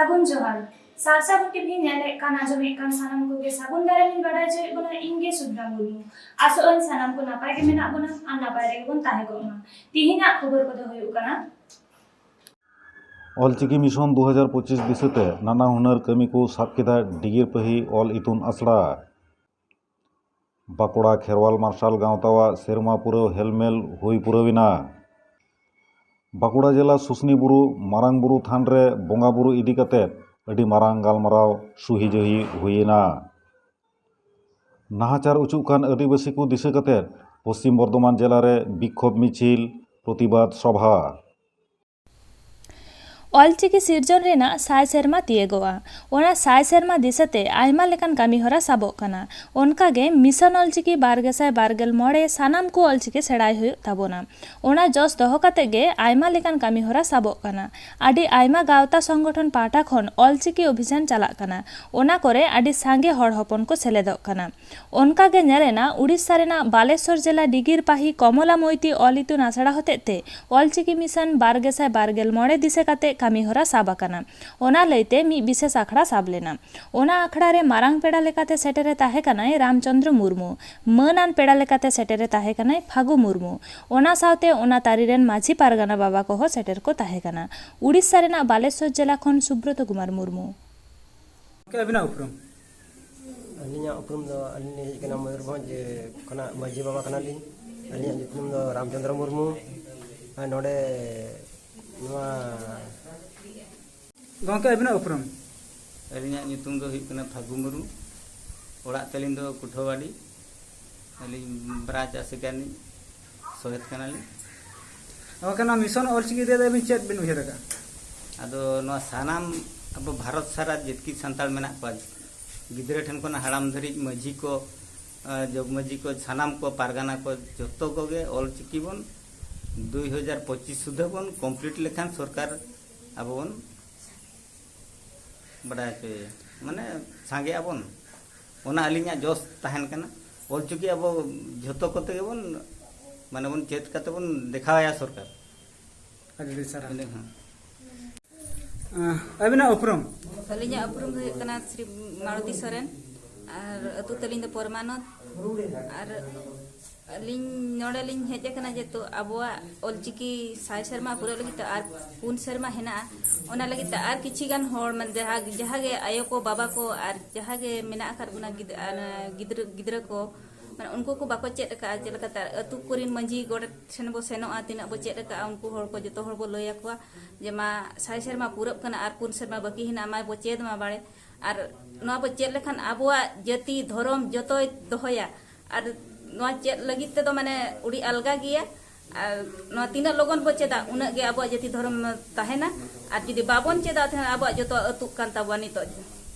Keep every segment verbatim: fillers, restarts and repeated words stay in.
ᱥᱟᱹᱜᱩᱱ ᱡᱚᱦᱟᱨ᱾ ᱥᱟᱨᱥᱟᱜᱩᱱ ᱴᱤᱵᱷᱤ ᱧᱮᱞᱮᱫ ᱠᱟᱱ ᱟᱸᱡᱚᱢᱮᱫ ᱠᱟᱱ ᱥᱟᱱᱟᱢ ᱠᱚᱜᱮ ᱥᱟᱹᱜᱩᱱ ᱫᱟᱨᱟᱢ ᱤᱧ ᱵᱟᱰᱟᱭ ᱦᱚᱪᱚᱭᱮᱫ ᱵᱚᱱᱟ, ᱤᱧ ᱜᱮ ᱥᱩᱵᱷᱨᱟ ᱢᱩᱨᱢᱩ᱾ ᱟᱥᱚᱜ ᱟᱹᱧ ᱥᱟᱱᱟᱢ ᱠᱚ ᱱᱟᱯᱟᱭ ᱜᱮ ᱢᱮᱱᱟᱜ ᱵᱚᱱᱟ ᱟᱨ ᱱᱟᱯᱟᱭ ᱨᱮᱜᱮ ᱵᱚᱱ ᱛᱟᱦᱮᱸ ᱠᱚᱜ ᱢᱟ᱾ ᱛᱤᱦᱤᱧᱟᱜ ᱠᱷᱚᱵᱚᱨ ᱠᱚᱫᱚ ᱦᱩᱭᱩᱜ ᱠᱟᱱᱟ᱾ ᱚᱞᱪᱤᱠᱤ ᱢᱤᱥᱚᱱ ᱫᱩ ᱦᱟᱡᱟᱨ ᱯᱚᱸᱪᱤᱥ ᱫᱤᱥᱟᱹᱛᱮ ᱱᱟᱱᱟ ᱦᱩᱱᱟᱹᱨ ᱠᱟᱹᱢᱤ ᱠᱚ ᱥᱟᱵ ᱠᱮᱫᱟ ᱰᱤᱜᱤᱨ ᱯᱟᱹᱦᱤ ᱚᱞ ᱤᱛᱩᱱ ᱟᱥᱲᱟ᱾ ᱵᱟᱸᱠᱩᱲᱟ ᱠᱷᱮᱨᱣᱟᱞ ᱢᱟᱨᱥᱟᱞ ᱜᱟᱶᱛᱟᱣᱟᱜ ᱥᱮᱨᱢᱟ ᱯᱩᱨᱟᱹᱣ ᱦᱮᱞᱢᱮᱞ ᱦᱩᱭ ᱯᱩᱨᱟᱹᱣ ᱮᱱᱟ᱾ ᱵᱟᱸᱠᱩᱲᱟ ᱡᱮᱞᱟ ᱥᱩᱥᱱᱤ ᱵᱩᱨᱩ ᱢᱟᱨᱟᱝ ᱵᱩᱨᱩ ᱛᱷᱟᱱ ᱨᱮ ᱵᱚᱸᱜᱟ ᱵᱩᱨᱩ ᱤᱫᱤ ᱠᱟᱛᱮ ᱟᱹᱰᱤ ᱢᱟᱨᱟᱝ ᱜᱟᱞᱢᱟᱨᱟᱣ ᱥᱩᱦᱤ ᱡᱩᱦᱤ ᱦᱩᱭᱮᱱᱟ᱾ ᱱᱟᱦᱟᱪᱟᱨ ᱚᱪᱚᱜ ᱠᱟᱱ ᱟᱹᱫᱤᱵᱟᱹᱥᱤ ᱠᱚ ᱫᱤᱥᱟᱹ ᱠᱟᱛᱮ ᱯᱚᱥᱪᱤᱢ ᱵᱚᱨᱫᱷᱚᱢᱟᱱ ᱡᱮᱞᱟ ᱨᱮ ᱵᱤᱠᱠᱷᱳᱵ ᱢᱤᱪᱷᱤᱞ, ᱯᱨᱚᱛᱤᱵᱟᱫ ᱥᱚᱵᱷᱟ᱾ ᱚᱞᱪᱤᱠᱤ ᱥᱤᱨᱡᱚᱱ ᱨᱮᱱᱟᱜ ᱥᱟᱭ ᱥᱮᱨᱢᱟ ᱛᱤᱭᱟᱹᱜᱚᱜᱼᱟ᱾ ᱚᱱᱟ ᱥᱟᱭ ᱥᱮᱨᱢᱟ ᱫᱤᱥᱟᱹᱛᱮ ᱟᱭᱢᱟ ᱞᱮᱠᱟᱱ ᱠᱟᱹᱢᱤᱦᱚᱨᱟ ᱥᱟᱵᱚᱜ ᱠᱟᱱᱟ᱾ ᱚᱱᱠᱟᱜᱮ ᱢᱤᱥᱚᱱ ᱚᱞᱪᱤᱠᱤ ᱵᱟᱨ ᱜᱮᱥᱟᱭ ᱵᱟᱨ ᱜᱮᱞ ᱢᱚᱬᱮ ᱥᱟᱱᱟᱢ ᱠᱚ ᱚᱞᱪᱤᱠᱤ ᱥᱮᱬᱟᱭ ᱦᱩᱭᱩᱜ ᱛᱟᱵᱚᱱᱟ᱾ ᱚᱱᱟ ᱡᱚᱥ ᱫᱚᱦᱚ ᱠᱟᱛᱮ ᱜᱮ ᱟᱭᱢᱟ ᱞᱮᱠᱟᱱ ᱠᱟᱹᱢᱤᱦᱚᱨᱟ ᱥᱟᱵᱚᱜ ᱠᱟᱱᱟ᱾ ᱟᱹᱰᱤ ᱟᱭᱢᱟ ᱜᱟᱶᱛᱟ ᱥᱚᱝᱜᱚᱴᱷᱚᱱ ᱯᱟᱦᱴᱟ ᱠᱷᱚᱱ ᱚᱞᱪᱤᱠᱤ ᱚᱵᱷᱤᱡᱟᱱ ᱪᱟᱞᱟᱜ ᱠᱟᱱᱟ᱾ ᱚᱱᱟ ᱠᱚᱨᱮ ᱟᱹᱰᱤ ᱥᱟᱸᱜᱮ ᱦᱚᱲ ᱦᱚᱯᱚᱱ ᱠᱚ ᱥᱮᱞᱮᱫᱚᱜ ᱠᱟᱱᱟ᱾ ᱚᱱᱠᱟ ᱜᱮ ᱧᱮᱞ ᱮᱱᱟ, ᱩᱲᱤᱥᱥᱟ ᱨᱮᱱᱟᱜ ᱵᱟᱞᱮᱥᱚᱨ ᱡᱮᱞᱟ ᱰᱤᱜᱤᱨ ᱯᱟᱦᱤ ᱠᱚᱢᱚᱞᱟ ᱢᱳᱭᱛᱤ ᱚᱞ ᱤᱛᱩᱱ ᱟᱥᱲᱟ ᱦᱚᱛᱮᱡ ᱛᱮ ᱚᱞᱪᱤᱠᱤ ᱢᱤᱥᱚᱱ ᱵᱟᱨ ᱜᱮᱥᱟᱭ ᱵᱟᱨ ᱜᱮᱞ ᱢᱚᱬᱮ ᱫᱤᱥᱟᱹ ᱠᱟᱛᱮ ᱠᱟᱹᱢᱤ ᱦᱚᱨᱟ ᱥᱟᱵ ᱟᱠᱟᱱᱟ᱾ ᱚᱱᱟ ᱞᱟᱹᱭᱛᱮ ᱢᱤᱫ ᱵᱤᱥᱮᱥ ᱟᱠᱷᱲᱟ ᱥᱟᱵ ᱞᱮᱱᱟ᱾ ᱚᱱᱟ ᱟᱠᱷᱲᱟ ᱨᱮ ᱢᱟᱨᱟᱝ ᱯᱮᱲᱟ ᱞᱮᱠᱟᱛᱮ ᱥᱮᱴᱮᱨᱮ ᱛᱟᱦᱮᱸ ᱠᱟᱱᱟᱭ ᱨᱟᱢᱪᱚᱸᱫᱽᱨᱚ ᱢᱩᱨᱢᱩ, ᱢᱟᱹᱱ ᱟᱱ ᱯᱮᱲᱟ ᱞᱮᱠᱟᱛᱮ ᱥᱮᱴᱮᱨᱮ ᱛᱟᱦᱮᱸ ᱠᱟᱱᱟᱭ ᱯᱷᱟᱹᱜᱩ ᱢᱩᱨᱢᱩ, ᱚᱱᱟ ᱥᱟᱶᱛᱮ ᱚᱱᱟ ᱛᱟᱹᱨᱤ ᱨᱮᱱ ᱢᱟᱹᱡᱷᱤ ᱯᱟᱨᱜᱟᱱᱟ ᱵᱟᱵᱟ ᱠᱚᱦᱚᱸ ᱥᱮᱴᱮᱨ ᱠᱚ ᱛᱟᱦᱮᱸ ᱠᱟᱱᱟ᱾ ᱩᱲᱤᱥᱥᱟ ᱨᱮᱱᱟᱜ ᱵᱟᱞᱮᱥᱚᱨ ᱡᱮᱞᱟ ᱠᱷᱚᱱ ᱥᱩᱵᱨᱚᱛᱚ ᱠᱩᱢᱟᱨ ᱢᱩᱨᱢᱩ᱾ ᱜᱚᱢᱠᱮ, ᱟᱹᱵᱤᱱᱟᱜ ᱩᱯᱨᱩᱢ? ᱟᱹᱞᱤᱧᱟᱜ ᱩᱯᱨᱩᱢ ᱫᱚ, ᱟᱹᱞᱤᱧ ᱞᱤᱧ ᱦᱮᱡ ᱠᱟᱱᱟ ᱢᱚᱭᱩᱨᱵᱷᱚᱸᱡᱽ ᱠᱷᱚᱱᱟᱜ, ᱢᱟᱹᱡᱷᱤ ᱵᱟᱵᱟ ᱠᱟᱱᱟᱞᱤᱧ᱾ ᱟᱹᱞᱤᱧᱟᱜ ᱧᱩᱛᱩᱢ ᱫᱚ ᱨᱟᱢᱪᱚᱸᱫᱽᱨᱚ ᱢᱩᱨᱢᱩ᱾ ᱟᱨ ᱱᱚᱰᱮ ᱱᱚᱣᱟ ᱜᱚᱢᱠᱮ, ᱟᱹᱵᱤᱱᱟᱜ ᱩᱯᱨᱩᱢ? ᱟᱹᱞᱤᱧᱟᱜ ᱧᱩᱛᱩᱢ ᱫᱚ ᱦᱩᱭᱩᱜ ᱠᱟᱱᱟ ᱯᱷᱟᱹᱜᱩ ᱢᱩᱨᱢᱩ᱾ ᱚᱲᱟᱜ ᱛᱟᱹᱞᱤᱧ ᱫᱚ ᱠᱩᱴᱷᱟᱹᱣᱟᱰᱤ᱾ ᱟᱹᱞᱤᱧ ᱵᱨᱟᱧᱪ ᱟᱥᱮᱠᱟ ᱨᱤᱱᱤᱡ ᱥᱚᱦᱮᱫ ᱠᱟᱱᱟᱞᱤᱧ᱾ ᱜᱚᱢᱠᱮ, ᱱᱚᱣᱟ ᱢᱤᱥᱚᱱ ᱚᱞᱪᱤᱠᱤ ᱤᱫᱤ ᱠᱟᱛᱮ ᱟᱹᱵᱤᱱ ᱪᱮᱫ ᱵᱤᱱ ᱩᱭᱦᱟᱹᱨ ᱟᱠᱟᱫᱼᱟ? ᱟᱫᱚ ᱱᱚᱣᱟ ᱥᱟᱱᱟᱢ ᱟᱵᱚ ᱵᱷᱟᱨᱚᱛ ᱥᱟᱨᱟ ᱡᱮᱛᱠᱤ ᱥᱟᱱᱛᱟᱲ ᱢᱮᱱᱟᱜ ᱠᱚᱣᱟ, ᱜᱤᱫᱽᱨᱟᱹ ᱴᱷᱮᱱ ᱠᱷᱚᱱ ᱦᱟᱲᱟᱢ ᱫᱷᱟᱹᱨᱤᱡ, ᱢᱟᱹᱡᱷᱤ ᱠᱚ, ᱟᱸ, ᱡᱚᱜᱽ ᱢᱟᱹᱡᱷᱤ ᱠᱚ, ᱥᱟᱱᱟᱢ ᱠᱚ, ᱯᱟᱨᱜᱟᱱᱟ ᱠᱚ, ᱡᱚᱛᱚ ᱠᱚᱜᱮ ᱚᱞᱪᱤᱠᱤ ᱵᱚᱱ ᱫᱩᱭ ᱦᱟᱡᱟᱨ ᱯᱚᱸᱪᱤᱥ ᱥᱩᱫᱷᱟᱹ ᱵᱚᱱ ᱠᱚᱢᱯᱞᱤᱴ ᱞᱮᱠᱷᱟᱱ ᱥᱚᱨᱠᱟᱨ ᱟᱵᱚ ᱵᱚᱱ ᱵᱟᱰᱟᱭ ᱦᱚᱪᱚᱭᱮᱭᱟ, ᱢᱟᱱᱮ ᱥᱟᱸᱜᱮᱜ ᱟᱵᱚᱱ, ᱚᱱᱟ ᱟᱹᱞᱤᱧᱟᱜ ᱡᱚᱥ ᱛᱟᱦᱮᱱ ᱠᱟᱱᱟ᱾ ᱚᱞᱪᱤᱠᱤ ᱟᱵᱚ ᱡᱷᱚᱛᱚ ᱠᱚᱛᱮ ᱜᱮᱵᱚᱱ, ᱢᱟᱱᱮ ᱵᱚᱱ ᱪᱮᱫ ᱠᱟᱛᱮ ᱵᱚᱱ ᱫᱮᱠᱷᱟᱣᱟᱭᱟ ᱥᱚᱨᱠᱟᱨ᱾ ᱟᱹᱰᱤ ᱟᱹᱰᱤ ᱥᱟᱨᱦᱟᱣ᱾ ᱤᱱᱟᱹ ᱦᱚᱸ᱾ ᱟᱹᱵᱤᱱᱟᱜ ᱩᱯᱨᱩᱢ? ᱟᱹᱞᱤᱧᱟᱜ ᱩᱯᱨᱩᱢ ᱫᱚ ᱦᱩᱭᱩᱜ ᱠᱟᱱᱟ ᱥᱨᱤ ᱢᱟᱞᱚᱛᱤ ᱥᱚᱨᱮᱱ᱾ ᱟᱨ ᱟᱹᱛᱩ ᱛᱟᱹᱞᱤᱧ ᱫᱚ ᱯᱚᱨᱢᱟᱱᱚᱛ᱾ ᱟᱨ ᱟᱹᱞᱤᱧ ᱱᱚᱰᱮ ᱞᱤᱧ ᱦᱮᱡ ᱟᱠᱟᱱᱟ ᱡᱮᱦᱮᱛᱩ ᱟᱵᱚᱣᱟᱜ ᱚᱞᱪᱤᱠᱤ ᱥᱟᱭ ᱥᱮᱨᱢᱟ ᱯᱩᱨᱟᱹᱜ ᱞᱟᱹᱜᱤᱫ ᱛᱮ ᱟᱨ ᱯᱩᱱ ᱥᱮᱨᱢᱟ ᱦᱮᱱᱟᱜᱼᱟ᱾ ᱚᱱᱟ ᱞᱟᱹᱜᱤᱫ ᱛᱮ ᱟᱨ ᱠᱤᱪᱷᱤ ᱜᱟᱱ ᱦᱚᱲ, ᱢᱟᱱᱮ ᱡᱟᱦᱟᱸ ᱡᱟᱦᱟᱸ ᱜᱮ ᱟᱭᱳ ᱠᱚ, ᱵᱟᱵᱟ ᱠᱚ ᱟᱨ ᱡᱟᱦᱟᱸ ᱜᱮ ᱢᱮᱱᱟᱜ ᱟᱠᱟᱫ ᱵᱚᱱᱟ ᱜᱤᱫ- ᱟᱨ ᱜᱤᱫᱽᱨᱟᱹ ᱜᱤᱫᱽᱨᱟᱹ ᱠᱚ, ᱢᱟᱱᱮ ᱩᱱᱠᱩ ᱠᱚ ᱵᱟᱠᱚ ᱪᱮᱫ ᱟᱠᱟᱫᱼᱟ᱾ ᱪᱮᱫ ᱞᱮᱠᱟᱛᱮ ᱟᱹᱛᱩ ᱠᱚᱨᱮᱱ ᱢᱟᱺᱡᱷᱤ ᱜᱚᱰᱮᱛ ᱴᱷᱮᱱ ᱵᱚ ᱥᱮᱱᱚᱜᱼᱟ, ᱛᱤᱱᱟᱹᱜ ᱵᱚ ᱪᱮᱫ ᱟᱠᱟᱫᱼᱟ, ᱩᱱᱠᱩ ᱦᱚᱲ ᱠᱚ ᱡᱚᱛᱚ ᱦᱚᱲ ᱵᱚ ᱞᱟᱹᱭ ᱟᱠᱚᱣᱟ ᱡᱮ ᱢᱟ ᱥᱟᱭ ᱥᱮᱨᱢᱟ ᱯᱩᱨᱟᱹᱜ ᱠᱟᱱᱟ ᱟᱨ ᱯᱩᱱ ᱥᱮᱨᱢᱟ ᱵᱟᱹᱠᱤ ᱦᱮᱱᱟᱜᱼᱟ, ᱢᱟ ᱵᱚ ᱪᱮᱫ ᱢᱟ ᱵᱟᱲᱮ᱾ ᱟᱨ ᱱᱚᱣᱟ ᱵᱚ ᱪᱮᱫ ᱞᱮᱠᱷᱟᱱ ᱟᱵᱚᱣᱟᱜ ᱡᱟᱹᱛᱤ ᱫᱷᱚᱨᱚᱢ ᱡᱚᱛᱚᱭ ᱫᱚᱦᱚᱭᱟ᱾ ᱟᱨ ᱱᱚᱣᱟ ᱪᱮᱫ ᱞᱟᱹᱜᱤᱫ ᱛᱮᱫᱚ ᱢᱟᱱᱮ ᱟᱹᱰᱤ ᱟᱞᱜᱟ ᱜᱮᱭᱟ᱾ ᱟᱨ ᱱᱚᱣᱟ ᱛᱤᱱᱟᱹᱜ ᱞᱚᱜᱚᱱ ᱵᱚ ᱪᱮᱫᱟ, ᱩᱱᱟᱹᱜ ᱜᱮ ᱟᱵᱚᱣᱟᱜ ᱡᱟᱹᱛᱤ ᱫᱷᱚᱨᱚᱢ ᱛᱟᱦᱮᱱᱟ᱾ ᱟᱨ ᱡᱩᱫᱤ ᱵᱟᱵᱚᱱ ᱪᱮᱫᱟ, ᱛᱟᱦᱞᱮ ᱟᱵᱚᱣᱟᱜ ᱡᱚᱛᱚ ᱟᱹᱛᱩᱜ ᱠᱟᱱ ᱛᱟᱵᱚᱱᱟ ᱱᱤᱛᱚᱜ᱾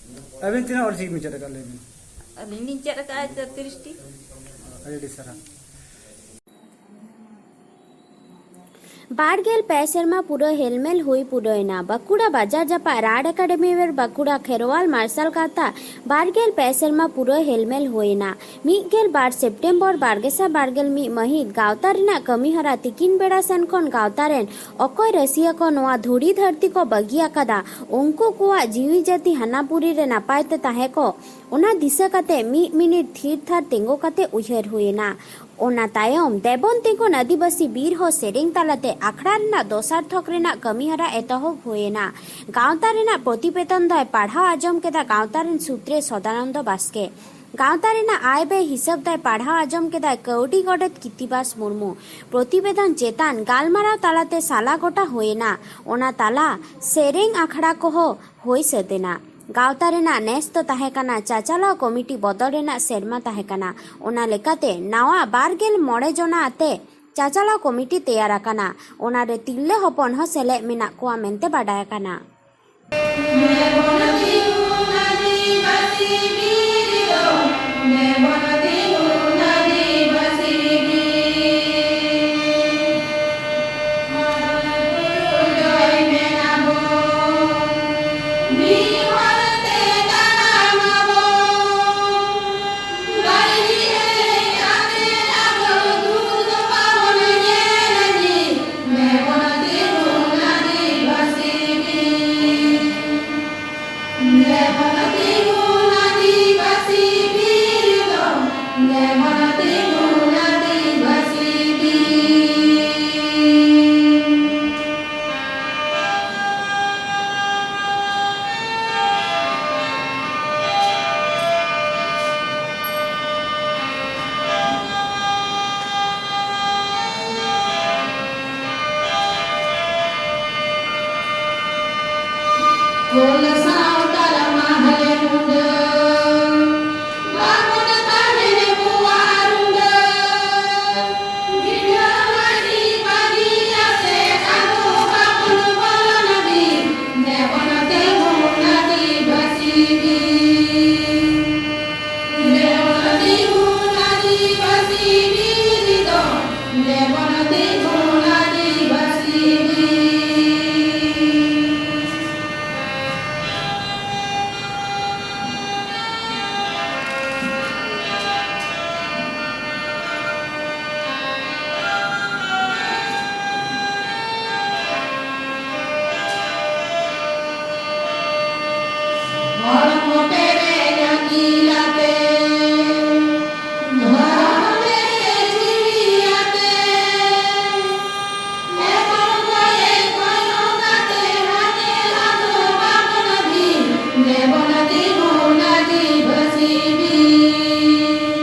ᱟᱹᱵᱤᱱ ᱛᱤᱱᱟᱹᱜ ᱚᱞᱪᱤᱠᱤ ᱵᱤᱱ ᱪᱮᱫ ᱟᱠᱟᱫ, ᱞᱟᱹᱭ ᱵᱤᱱ? ᱟᱹᱞᱤᱧ ᱞᱤᱧ ᱪᱮᱫ ᱟᱠᱟᱫᱼᱟ ᱛᱤᱨᱤᱥ ᱴᱤ᱾ ᱟᱹᱰᱤ ᱟᱹᱰᱤ ᱥᱟᱨᱦᱟᱣ᱾ ᱵᱟᱨᱜᱮᱞ ᱯᱮ ᱥᱮᱨᱢᱟ ᱯᱩᱨᱟᱹ ᱦᱮᱞᱢᱮᱞ ᱦᱩᱭ ᱯᱩᱨᱟᱹᱣᱮᱱᱟ᱾ ᱵᱟᱸᱠᱩᱲᱟ ᱵᱟᱡᱟᱨ ᱡᱟᱯᱟᱜ ᱨᱟᱰ ᱮᱠᱟᱰᱮᱢᱤ ᱨᱮ ᱵᱟᱸᱠᱩᱲᱟ ᱠᱷᱮᱨᱣᱟᱞ ᱢᱟᱨᱥᱟᱞ ᱜᱟᱶᱛᱟ ᱵᱟᱨᱜᱮᱞ ᱯᱮ ᱥᱮᱨᱢᱟ ᱯᱩᱨᱟᱹ ᱦᱮᱞᱢᱮᱞ ᱦᱩᱭᱮᱱᱟ᱾ ᱢᱤᱫ ᱜᱮᱞ ᱵᱟᱨ ᱥᱮᱯᱴᱮᱢᱵᱚᱨ ᱵᱟᱨ ᱜᱮᱥᱟᱭ ᱵᱟᱨ ᱜᱮᱞ ᱢᱤᱫ ᱢᱟᱹᱦᱤᱛ ᱜᱟᱶᱛᱟ ᱨᱮᱱᱟᱜ ᱠᱟᱹᱢᱤᱦᱚᱨᱟ ᱛᱤᱠᱤᱱ ᱵᱮᱲᱟ ᱥᱮᱱ ᱠᱷᱚᱱ ᱜᱟᱶᱛᱟ ᱨᱮᱱ ᱚᱠᱚᱭ ᱨᱟᱹᱥᱤᱭᱟᱹ ᱠᱚ ᱱᱚᱣᱟ ᱫᱷᱩᱲᱤ ᱫᱷᱟᱹᱨᱛᱤ ᱠᱚ ᱵᱟᱹᱜᱤ ᱟᱠᱟᱫᱟ, ᱩᱱᱠᱩ ᱠᱚᱣᱟᱜ ᱡᱤᱣᱤ ᱡᱟᱹᱛᱤ ᱦᱟᱱᱟᱯᱩᱨᱤ ᱨᱮ ᱱᱟᱯᱟᱭ ᱛᱮ ᱛᱟᱦᱮᱸ ᱠᱚ, ᱚᱱᱟ ᱫᱤᱥᱟᱹ ᱠᱟᱛᱮ ᱢᱤᱫ ᱢᱤᱱᱤᱴ ᱛᱷᱤᱨ ᱛᱷᱟᱨ ᱛᱤᱸᱜᱩ ᱠᱟᱛᱮ ᱩᱭᱦᱟᱹᱨ ᱦᱩᱭᱮᱱᱟ᱾ ᱚᱱᱟ ᱛᱟᱭᱚᱢ ᱫᱮᱵᱚᱱ ᱛᱤᱸᱜᱩᱱ ᱟᱹᱫᱤᱵᱟᱹᱥᱤ ᱵᱤᱨ ᱦᱚᱸ ᱥᱮᱨᱮᱧ ᱛᱟᱞᱟᱛᱮ ᱟᱠᱷᱲᱟ ᱨᱮᱱᱟᱜ ᱫᱚᱥᱟᱨ ᱛᱷᱚᱠ ᱨᱮᱱᱟᱜ ᱠᱟᱹᱢᱤᱦᱚᱨᱟ ᱮᱛᱚᱦᱚᱵ ᱦᱩᱭᱮᱱᱟ᱾ ᱜᱟᱶᱛᱟ ᱨᱮᱱᱟᱜ ᱯᱨᱚᱛᱤᱵᱮᱫᱚᱱ ᱫᱚᱭ ᱯᱟᱲᱦᱟᱣ ᱟᱸᱡᱚᱢ ᱠᱮᱫᱟ ᱜᱟᱶᱛᱟ ᱨᱮᱱ ᱥᱩᱛᱨᱮ ᱥᱚᱫᱟᱱᱚᱱᱫᱚ ᱵᱟᱥᱠᱮ᱾ ᱜᱟᱶᱛᱟ ᱨᱮᱱᱟᱜ ᱟᱭ ᱵᱮᱭ ᱦᱤᱥᱟᱹᱵ ᱫᱚᱭ ᱯᱟᱲᱦᱟᱣ ᱟᱸᱡᱚᱢ ᱠᱮᱫᱟ ᱠᱟᱹᱣᱰᱤ ᱜᱚᱰᱮᱛ ᱠᱤᱛᱤᱵᱟᱥ ᱢᱩᱨᱢᱩ᱾ ᱯᱨᱚᱛᱤᱵᱮᱫᱚᱱ ᱪᱮᱛᱟᱱ ᱜᱟᱞᱢᱟᱨᱟᱣ ᱛᱟᱞᱟᱛᱮ ᱥᱟᱞᱟ ᱜᱚᱴᱟ ᱦᱩᱭᱮᱱᱟ᱾ ᱚᱱᱟ ᱛᱟᱞᱟ ᱥᱮᱨᱮᱧ ᱟᱠᱷᱲᱟ ᱠᱚᱦᱚᱸ ᱦᱩᱭ ᱥᱟᱹᱛ ᱮᱱᱟ᱾ ᱜᱟᱶᱛᱟ ᱨᱮᱱᱟᱜ ᱱᱮᱥ ᱫᱚ ᱛᱟᱦᱮᱸ ᱠᱟᱱᱟ ᱪᱟᱪᱟᱞᱟᱣ ᱠᱚᱢᱤᱴᱤ ᱵᱚᱫᱚᱞ ᱨᱮᱱᱟᱜ ᱥᱮᱨᱢᱟ ᱛᱟᱦᱮᱸ ᱠᱟᱱᱟ᱾ ᱚᱱᱟ ᱞᱮᱠᱟᱛᱮ ᱱᱟᱣᱟ ᱵᱟᱨ ᱜᱮᱞ ᱢᱚᱬᱮ ᱡᱚᱱᱟ ᱟᱛᱮ ᱪᱟᱪᱟᱞᱟᱣ ᱠᱚᱢᱤᱴᱤ ᱛᱮᱭᱟᱨ ᱟᱠᱟᱱᱟ᱾ ᱚᱱᱟ ᱨᱮ ᱛᱤᱨᱞᱟᱹ ᱦᱚᱯᱚᱱ ᱦᱚᱸ ᱥᱮᱞᱮᱫ ᱢᱮᱱᱟᱜ ᱠᱚᱣᱟ ᱢᱮᱱᱛᱮ ᱵᱟᱰᱟᱭ ᱟᱠᱟᱱᱟ᱾ ᱥᱟᱶᱛᱟ ᱢᱟᱦᱞᱮ ᱢᱩᱸᱰᱟᱹ, ᱵᱟᱵᱚᱱ ᱛᱟᱦᱮᱱ ᱵᱚᱣᱟ ᱨᱩᱸᱰᱟᱹ᱾ ᱵᱷᱤᱸᱰᱟᱹ ᱢᱟᱹᱰᱤ ᱵᱟᱹᱜᱤ ᱠᱟᱛᱮ ᱟᱫᱚ ᱵᱟᱵᱚᱱ ᱵᱚᱞᱚᱱ ᱵᱤᱨ, ᱫᱮᱵᱚᱱ ᱛᱤᱸᱜᱩᱱ ᱟᱹᱫᱤᱵᱟᱹᱥᱤ ᱵᱤᱨ᱾ ᱫᱮᱵᱚᱱ ᱛᱤᱸᱜᱩᱱ ᱟᱹᱫᱤᱵᱟᱹᱥᱤ ᱵᱤᱨ ᱫᱚ, ᱫᱮᱵᱚᱱ ᱛᱤᱸᱜᱩᱱ ᱟᱹᱫᱤᱵᱟᱹᱥᱤ ᱵᱤᱨ᱾ ᱦᱚᱲᱢᱚ ᱯᱮᱨᱮᱡ ᱟᱹᱠᱤᱞ ᱟᱛᱮ, ᱫᱷᱚᱨᱚᱢ ᱨᱮ ᱡᱤᱣᱤ ᱟᱛᱮ, ᱮᱛᱚᱢ ᱠᱚᱭᱮ ᱠᱚᱭᱚᱜ ᱠᱟᱛᱮ ᱦᱟᱱᱮ ᱟᱫᱚ ᱵᱟᱵᱚᱱ ᱵᱤᱨ, ᱫᱮᱵᱚᱱ ᱛᱤᱸᱜᱩᱱ ᱟᱹᱫᱤᱵᱟᱹᱥᱤ ᱵᱤᱨ᱾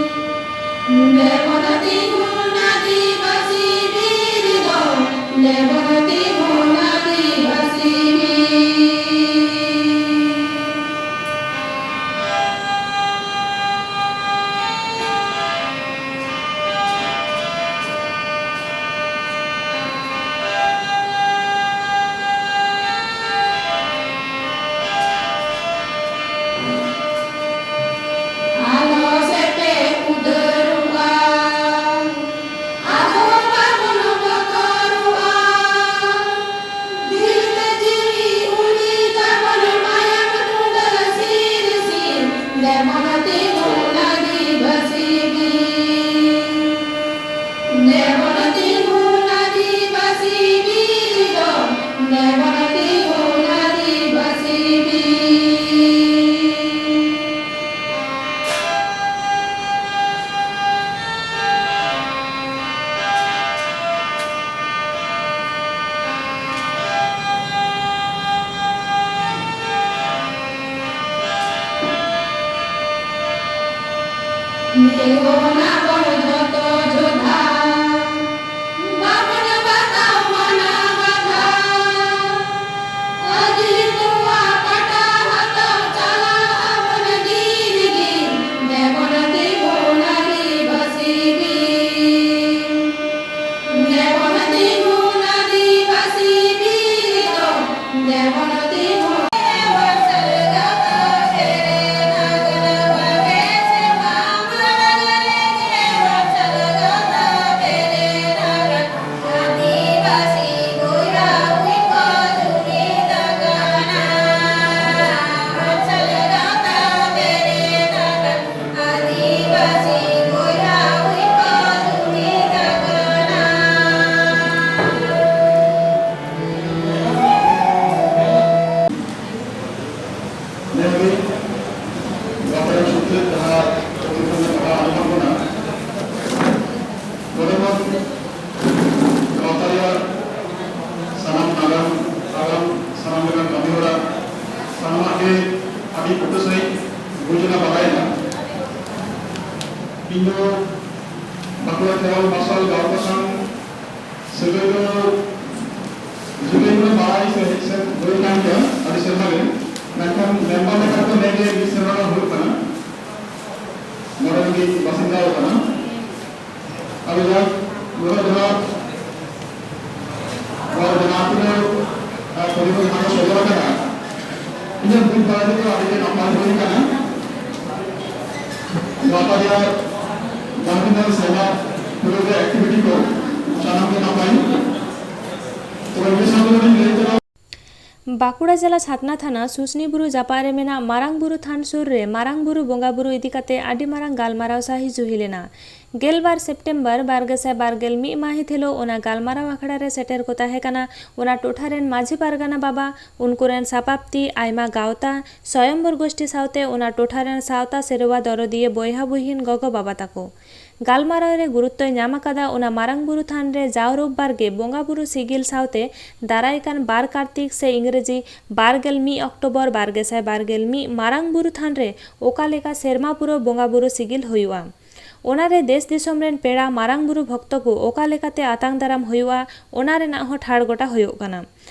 ᱫᱮᱵᱚᱱ ᱛᱤᱸᱜᱩᱱ ᱟᱹᱫᱤᱵᱟᱹᱥᱤ ᱵᱤᱨ ᱫᱚ, ᱫᱮᱵᱚᱱ ᱛᱤᱸᱜᱩᱱ ᱟᱹᱫᱤᱵᱟᱹᱥᱤ ᱵᱤᱨ᱾ ᱟᱞᱚ ᱥᱮᱯᱮ ᱩᱫᱟᱹᱨᱚᱜᱼᱟ, ᱟᱫᱚ ᱵᱟᱵᱚᱱ ᱵᱚᱛᱚᱨᱚᱜᱼᱟ᱾ ᱫᱤᱞ ᱨᱮ ᱡᱤᱣᱤ ᱩᱨᱤ ᱛᱟᱵᱚᱱ ᱢᱟᱭᱟᱢ ᱴᱩᱰᱟᱹ ᱥᱤᱨ ᱥᱤᱨ, ᱫᱮᱵᱚᱱ ᱛᱤᱸᱜᱩᱱ ᱟᱹᱫᱤᱵᱟᱹᱥᱤ ᱵᱤᱨ᱾ ᱫᱮᱵᱚᱱ ᱛᱤᱸᱜᱩᱱ ᱟᱹᱫᱤᱵᱟᱹᱥᱤ ᱵᱤᱨ ᱫᱚ, ᱫᱮᱵᱚᱱ ᱛᱤᱸᱜᱩᱱ ᱟᱹᱫᱤᱵᱟᱹᱥᱤ ᱵᱤᱨ᱾ ᱢᱤᱫ ᱵᱚᱱ ᱟᱵᱚᱱ ᱡᱚᱛᱚ ᱡᱚᱫᱷᱟ, ᱵᱟᱵᱚᱱ ᱵᱟᱛᱟᱣ ᱢᱟᱱᱟ ᱵᱟᱫᱷᱟ᱾ ᱟᱹᱫᱤᱢ ᱠᱚᱣᱟᱜ ᱯᱟᱴᱟ ᱜᱮ ᱟᱹᱰᱤ ᱵᱩᱴᱟᱹ ᱥᱟᱺᱦᱤᱡ ᱵᱩᱡᱽ ᱮᱱᱟ, ᱵᱟᱲᱟᱭᱮᱱᱟ᱾ ᱤᱧ ᱫᱚ ᱵᱟᱸᱠᱩᱲᱟ ᱠᱷᱮᱨᱣᱟᱞ ᱢᱟᱨᱥᱟᱞ ᱜᱟᱶᱛᱟ ᱥᱟᱶ ᱥᱟᱹᱜᱟᱹᱭ ᱫᱚ ᱥᱟᱹᱜᱟᱹᱭ ᱫᱚ ᱵᱟᱲᱟᱭ ᱥᱮ ᱦᱮᱡ ᱥᱮᱱ ᱦᱩᱭ ᱠᱟᱱ ᱜᱮᱭᱟ ᱟᱹᱰᱤ ᱥᱮᱨᱢᱟ ᱜᱮ, ᱢᱮᱱᱠᱷᱟᱱ ᱢᱮᱢᱵᱟᱨ ᱞᱮᱠᱟ ᱫᱚ ᱱᱮᱜᱮ ᱢᱤᱫ ᱥᱮᱨᱢᱟ ᱜᱟᱱ ᱦᱩᱭᱩᱜ ᱠᱟᱱᱟ᱾ ᱱᱚᱰᱮ ᱨᱤᱱᱤᱡ ᱵᱟᱥᱤᱱᱫᱟ ᱠᱟᱱᱟ᱾ ᱟᱫᱚ ᱡᱟᱠ, ᱱᱚᱰᱮ ᱡᱟᱦᱟᱸ ᱱᱚᱣᱟ ᱡᱟᱦᱟᱸ ᱛᱤᱱᱟᱹᱜ, ᱟᱨ ᱯᱚᱨᱤᱵᱮᱥ ᱡᱟᱦᱟᱸ ᱥᱚᱫᱚᱨ ᱟᱠᱟᱱᱟ, ᱤᱧᱟᱹᱜ ᱵᱩᱡᱽ ᱵᱟᱲᱟ ᱛᱮᱫᱚ ᱟᱹᱰᱤ ᱜᱮ ᱱᱟᱯᱟᱭ ᱦᱩᱭ ᱟᱠᱟᱱᱟ᱾ ᱱᱚᱣᱟ ᱨᱮᱭᱟᱜ ᱡᱟᱦᱟᱸ ᱛᱤᱱᱟᱹᱜ ᱥᱮᱨᱢᱟ ᱯᱩᱨᱟᱹ ᱜᱮ activity ᱠᱚ ᱥᱟᱱᱟᱢ ᱜᱮ ᱱᱟᱯᱟᱭ᱾ ᱛᱚᱵᱮ ᱢᱤᱫ ᱥᱟᱶᱛᱮ ᱱᱚᱰᱮᱧ ᱞᱟᱹᱭ ᱛᱚᱨᱟ ᱵᱟᱸᱠᱩᱲᱟ ᱡᱮᱞᱟ ᱪᱷᱟᱛᱱᱟ ᱛᱷᱟᱱᱟ ᱥᱩᱥᱱᱤ ᱵᱩᱨᱩ ᱡᱟᱯᱟᱜ ᱨᱮ ᱢᱮᱱᱟᱜ ᱢᱟᱨᱟᱝ ᱵᱩᱨᱩ ᱛᱷᱟᱱ ᱥᱩᱨ ᱨᱮ ᱢᱟᱨᱟᱝ ᱵᱩᱨᱩ ᱵᱚᱸᱜᱟ ᱵᱩᱨᱩ ᱤᱫᱤ ᱠᱟᱛᱮ ᱟᱹᱰᱤ ᱢᱟᱨᱟᱝ ᱜᱟᱞᱢᱟᱨᱟᱣ ᱥᱟᱹᱦᱤᱡᱩᱦᱤ ᱞᱮᱱᱟ᱾ ᱜᱮᱞᱵᱟᱨ ᱥᱮᱯᱴᱮᱢᱵᱚᱨ ᱵᱟᱨ ᱜᱮᱥᱟᱭ ᱵᱟᱨ ᱜᱮᱞ ᱢᱤᱫ ᱢᱟᱹᱦᱤᱛ ᱦᱤᱞᱳᱜ ᱚᱱᱟ ᱜᱟᱞᱢᱟᱨᱟᱣ ᱟᱠᱷᱲᱟ ᱨᱮ ᱥᱮᱴᱮᱨ ᱠᱚ ᱛᱟᱦᱮᱸ ᱠᱟᱱᱟ ᱚᱱᱟ ᱴᱚᱴᱷᱟ ᱨᱮᱱ ᱢᱟᱹᱡᱷᱤ ᱯᱟᱨᱜᱟᱱᱟ ᱵᱟᱵᱟ, ᱩᱱᱠᱩ ᱨᱮᱱ ᱥᱟᱯᱟᱵᱛᱤ, ᱟᱭᱢᱟ ᱜᱟᱶᱛᱟ, ᱥᱚᱭᱚᱢᱵᱚᱨ ᱜᱳᱥᱴᱤ ᱥᱟᱶᱛᱮ ᱚᱱᱟ ᱴᱚᱴᱷᱟ ᱨᱮᱱ ᱥᱟᱶᱛᱟ ᱥᱮᱨᱣᱟ ᱫᱚᱨᱚᱫᱤᱭᱟᱹ ᱵᱚᱭᱦᱟ ᱵᱩᱦᱤᱱ ᱜᱚᱜᱚ ᱵᱟᱵᱟ ᱛᱟᱠᱚ᱾ ᱜᱟᱞᱢᱟᱨᱟᱣ ᱨᱮ ᱜᱩᱨᱩᱛᱛᱚᱭ ᱧᱟᱢ ᱟᱠᱟᱫᱟ ᱚᱱᱟ ᱢᱟᱨᱟᱝ ᱵᱩᱨᱩ ᱛᱷᱟᱱ ᱨᱮ ᱡᱟᱣ ᱨᱳᱵᱵᱟᱨ ᱜᱮ ᱵᱚᱸᱜᱟ ᱵᱩᱨᱩ ᱥᱤᱜᱤᱞ ᱥᱟᱶᱛᱮ ᱫᱟᱨᱟᱭ ᱠᱟᱱ ᱵᱟᱨ ᱠᱟᱨᱛᱤᱠ ᱥᱮ ᱤᱝᱨᱮᱡᱤ ᱵᱟᱨ ᱜᱮᱞ ᱢᱤᱫ ᱚᱠᱴᱳᱵᱚᱨ ᱵᱟᱨ ᱜᱮᱥᱟᱭ ᱵᱟᱨ ᱜᱮᱞ ᱢᱤᱫ ᱢᱟᱨᱟᱝ ᱵᱩᱨᱩ ᱛᱷᱟᱱ ᱨᱮ ᱚᱠᱟ ᱞᱮᱠᱟ ᱥᱮᱨᱢᱟ ᱯᱩᱨᱟᱹᱣ ᱵᱚᱸᱜᱟ ᱵᱩᱨᱩ ᱥᱤᱜᱤᱞ ᱦᱩᱭᱩᱜᱼᱟ᱾ ᱚᱱᱟ ᱨᱮ ᱫᱮᱥ ᱫᱤᱥᱚᱢ ᱨᱮᱱ ᱯᱮᱲᱟ ᱢᱟᱨᱟᱝ ᱵᱩᱨᱩ ᱵᱷᱚᱠᱛᱚ ᱠᱚ ᱚᱠᱟ ᱞᱮᱠᱟᱛᱮ ᱟᱛᱟᱝ ᱫᱟᱨᱟᱢ ᱦᱩᱭᱩᱜᱼᱟ, ᱚᱱᱟ ᱨᱮᱱᱟᱜ ᱦᱚᱸ ᱴᱷᱟᱲ ᱜᱚᱴᱟ ᱦᱩᱭᱩᱜ ᱠᱟᱱᱟ᱾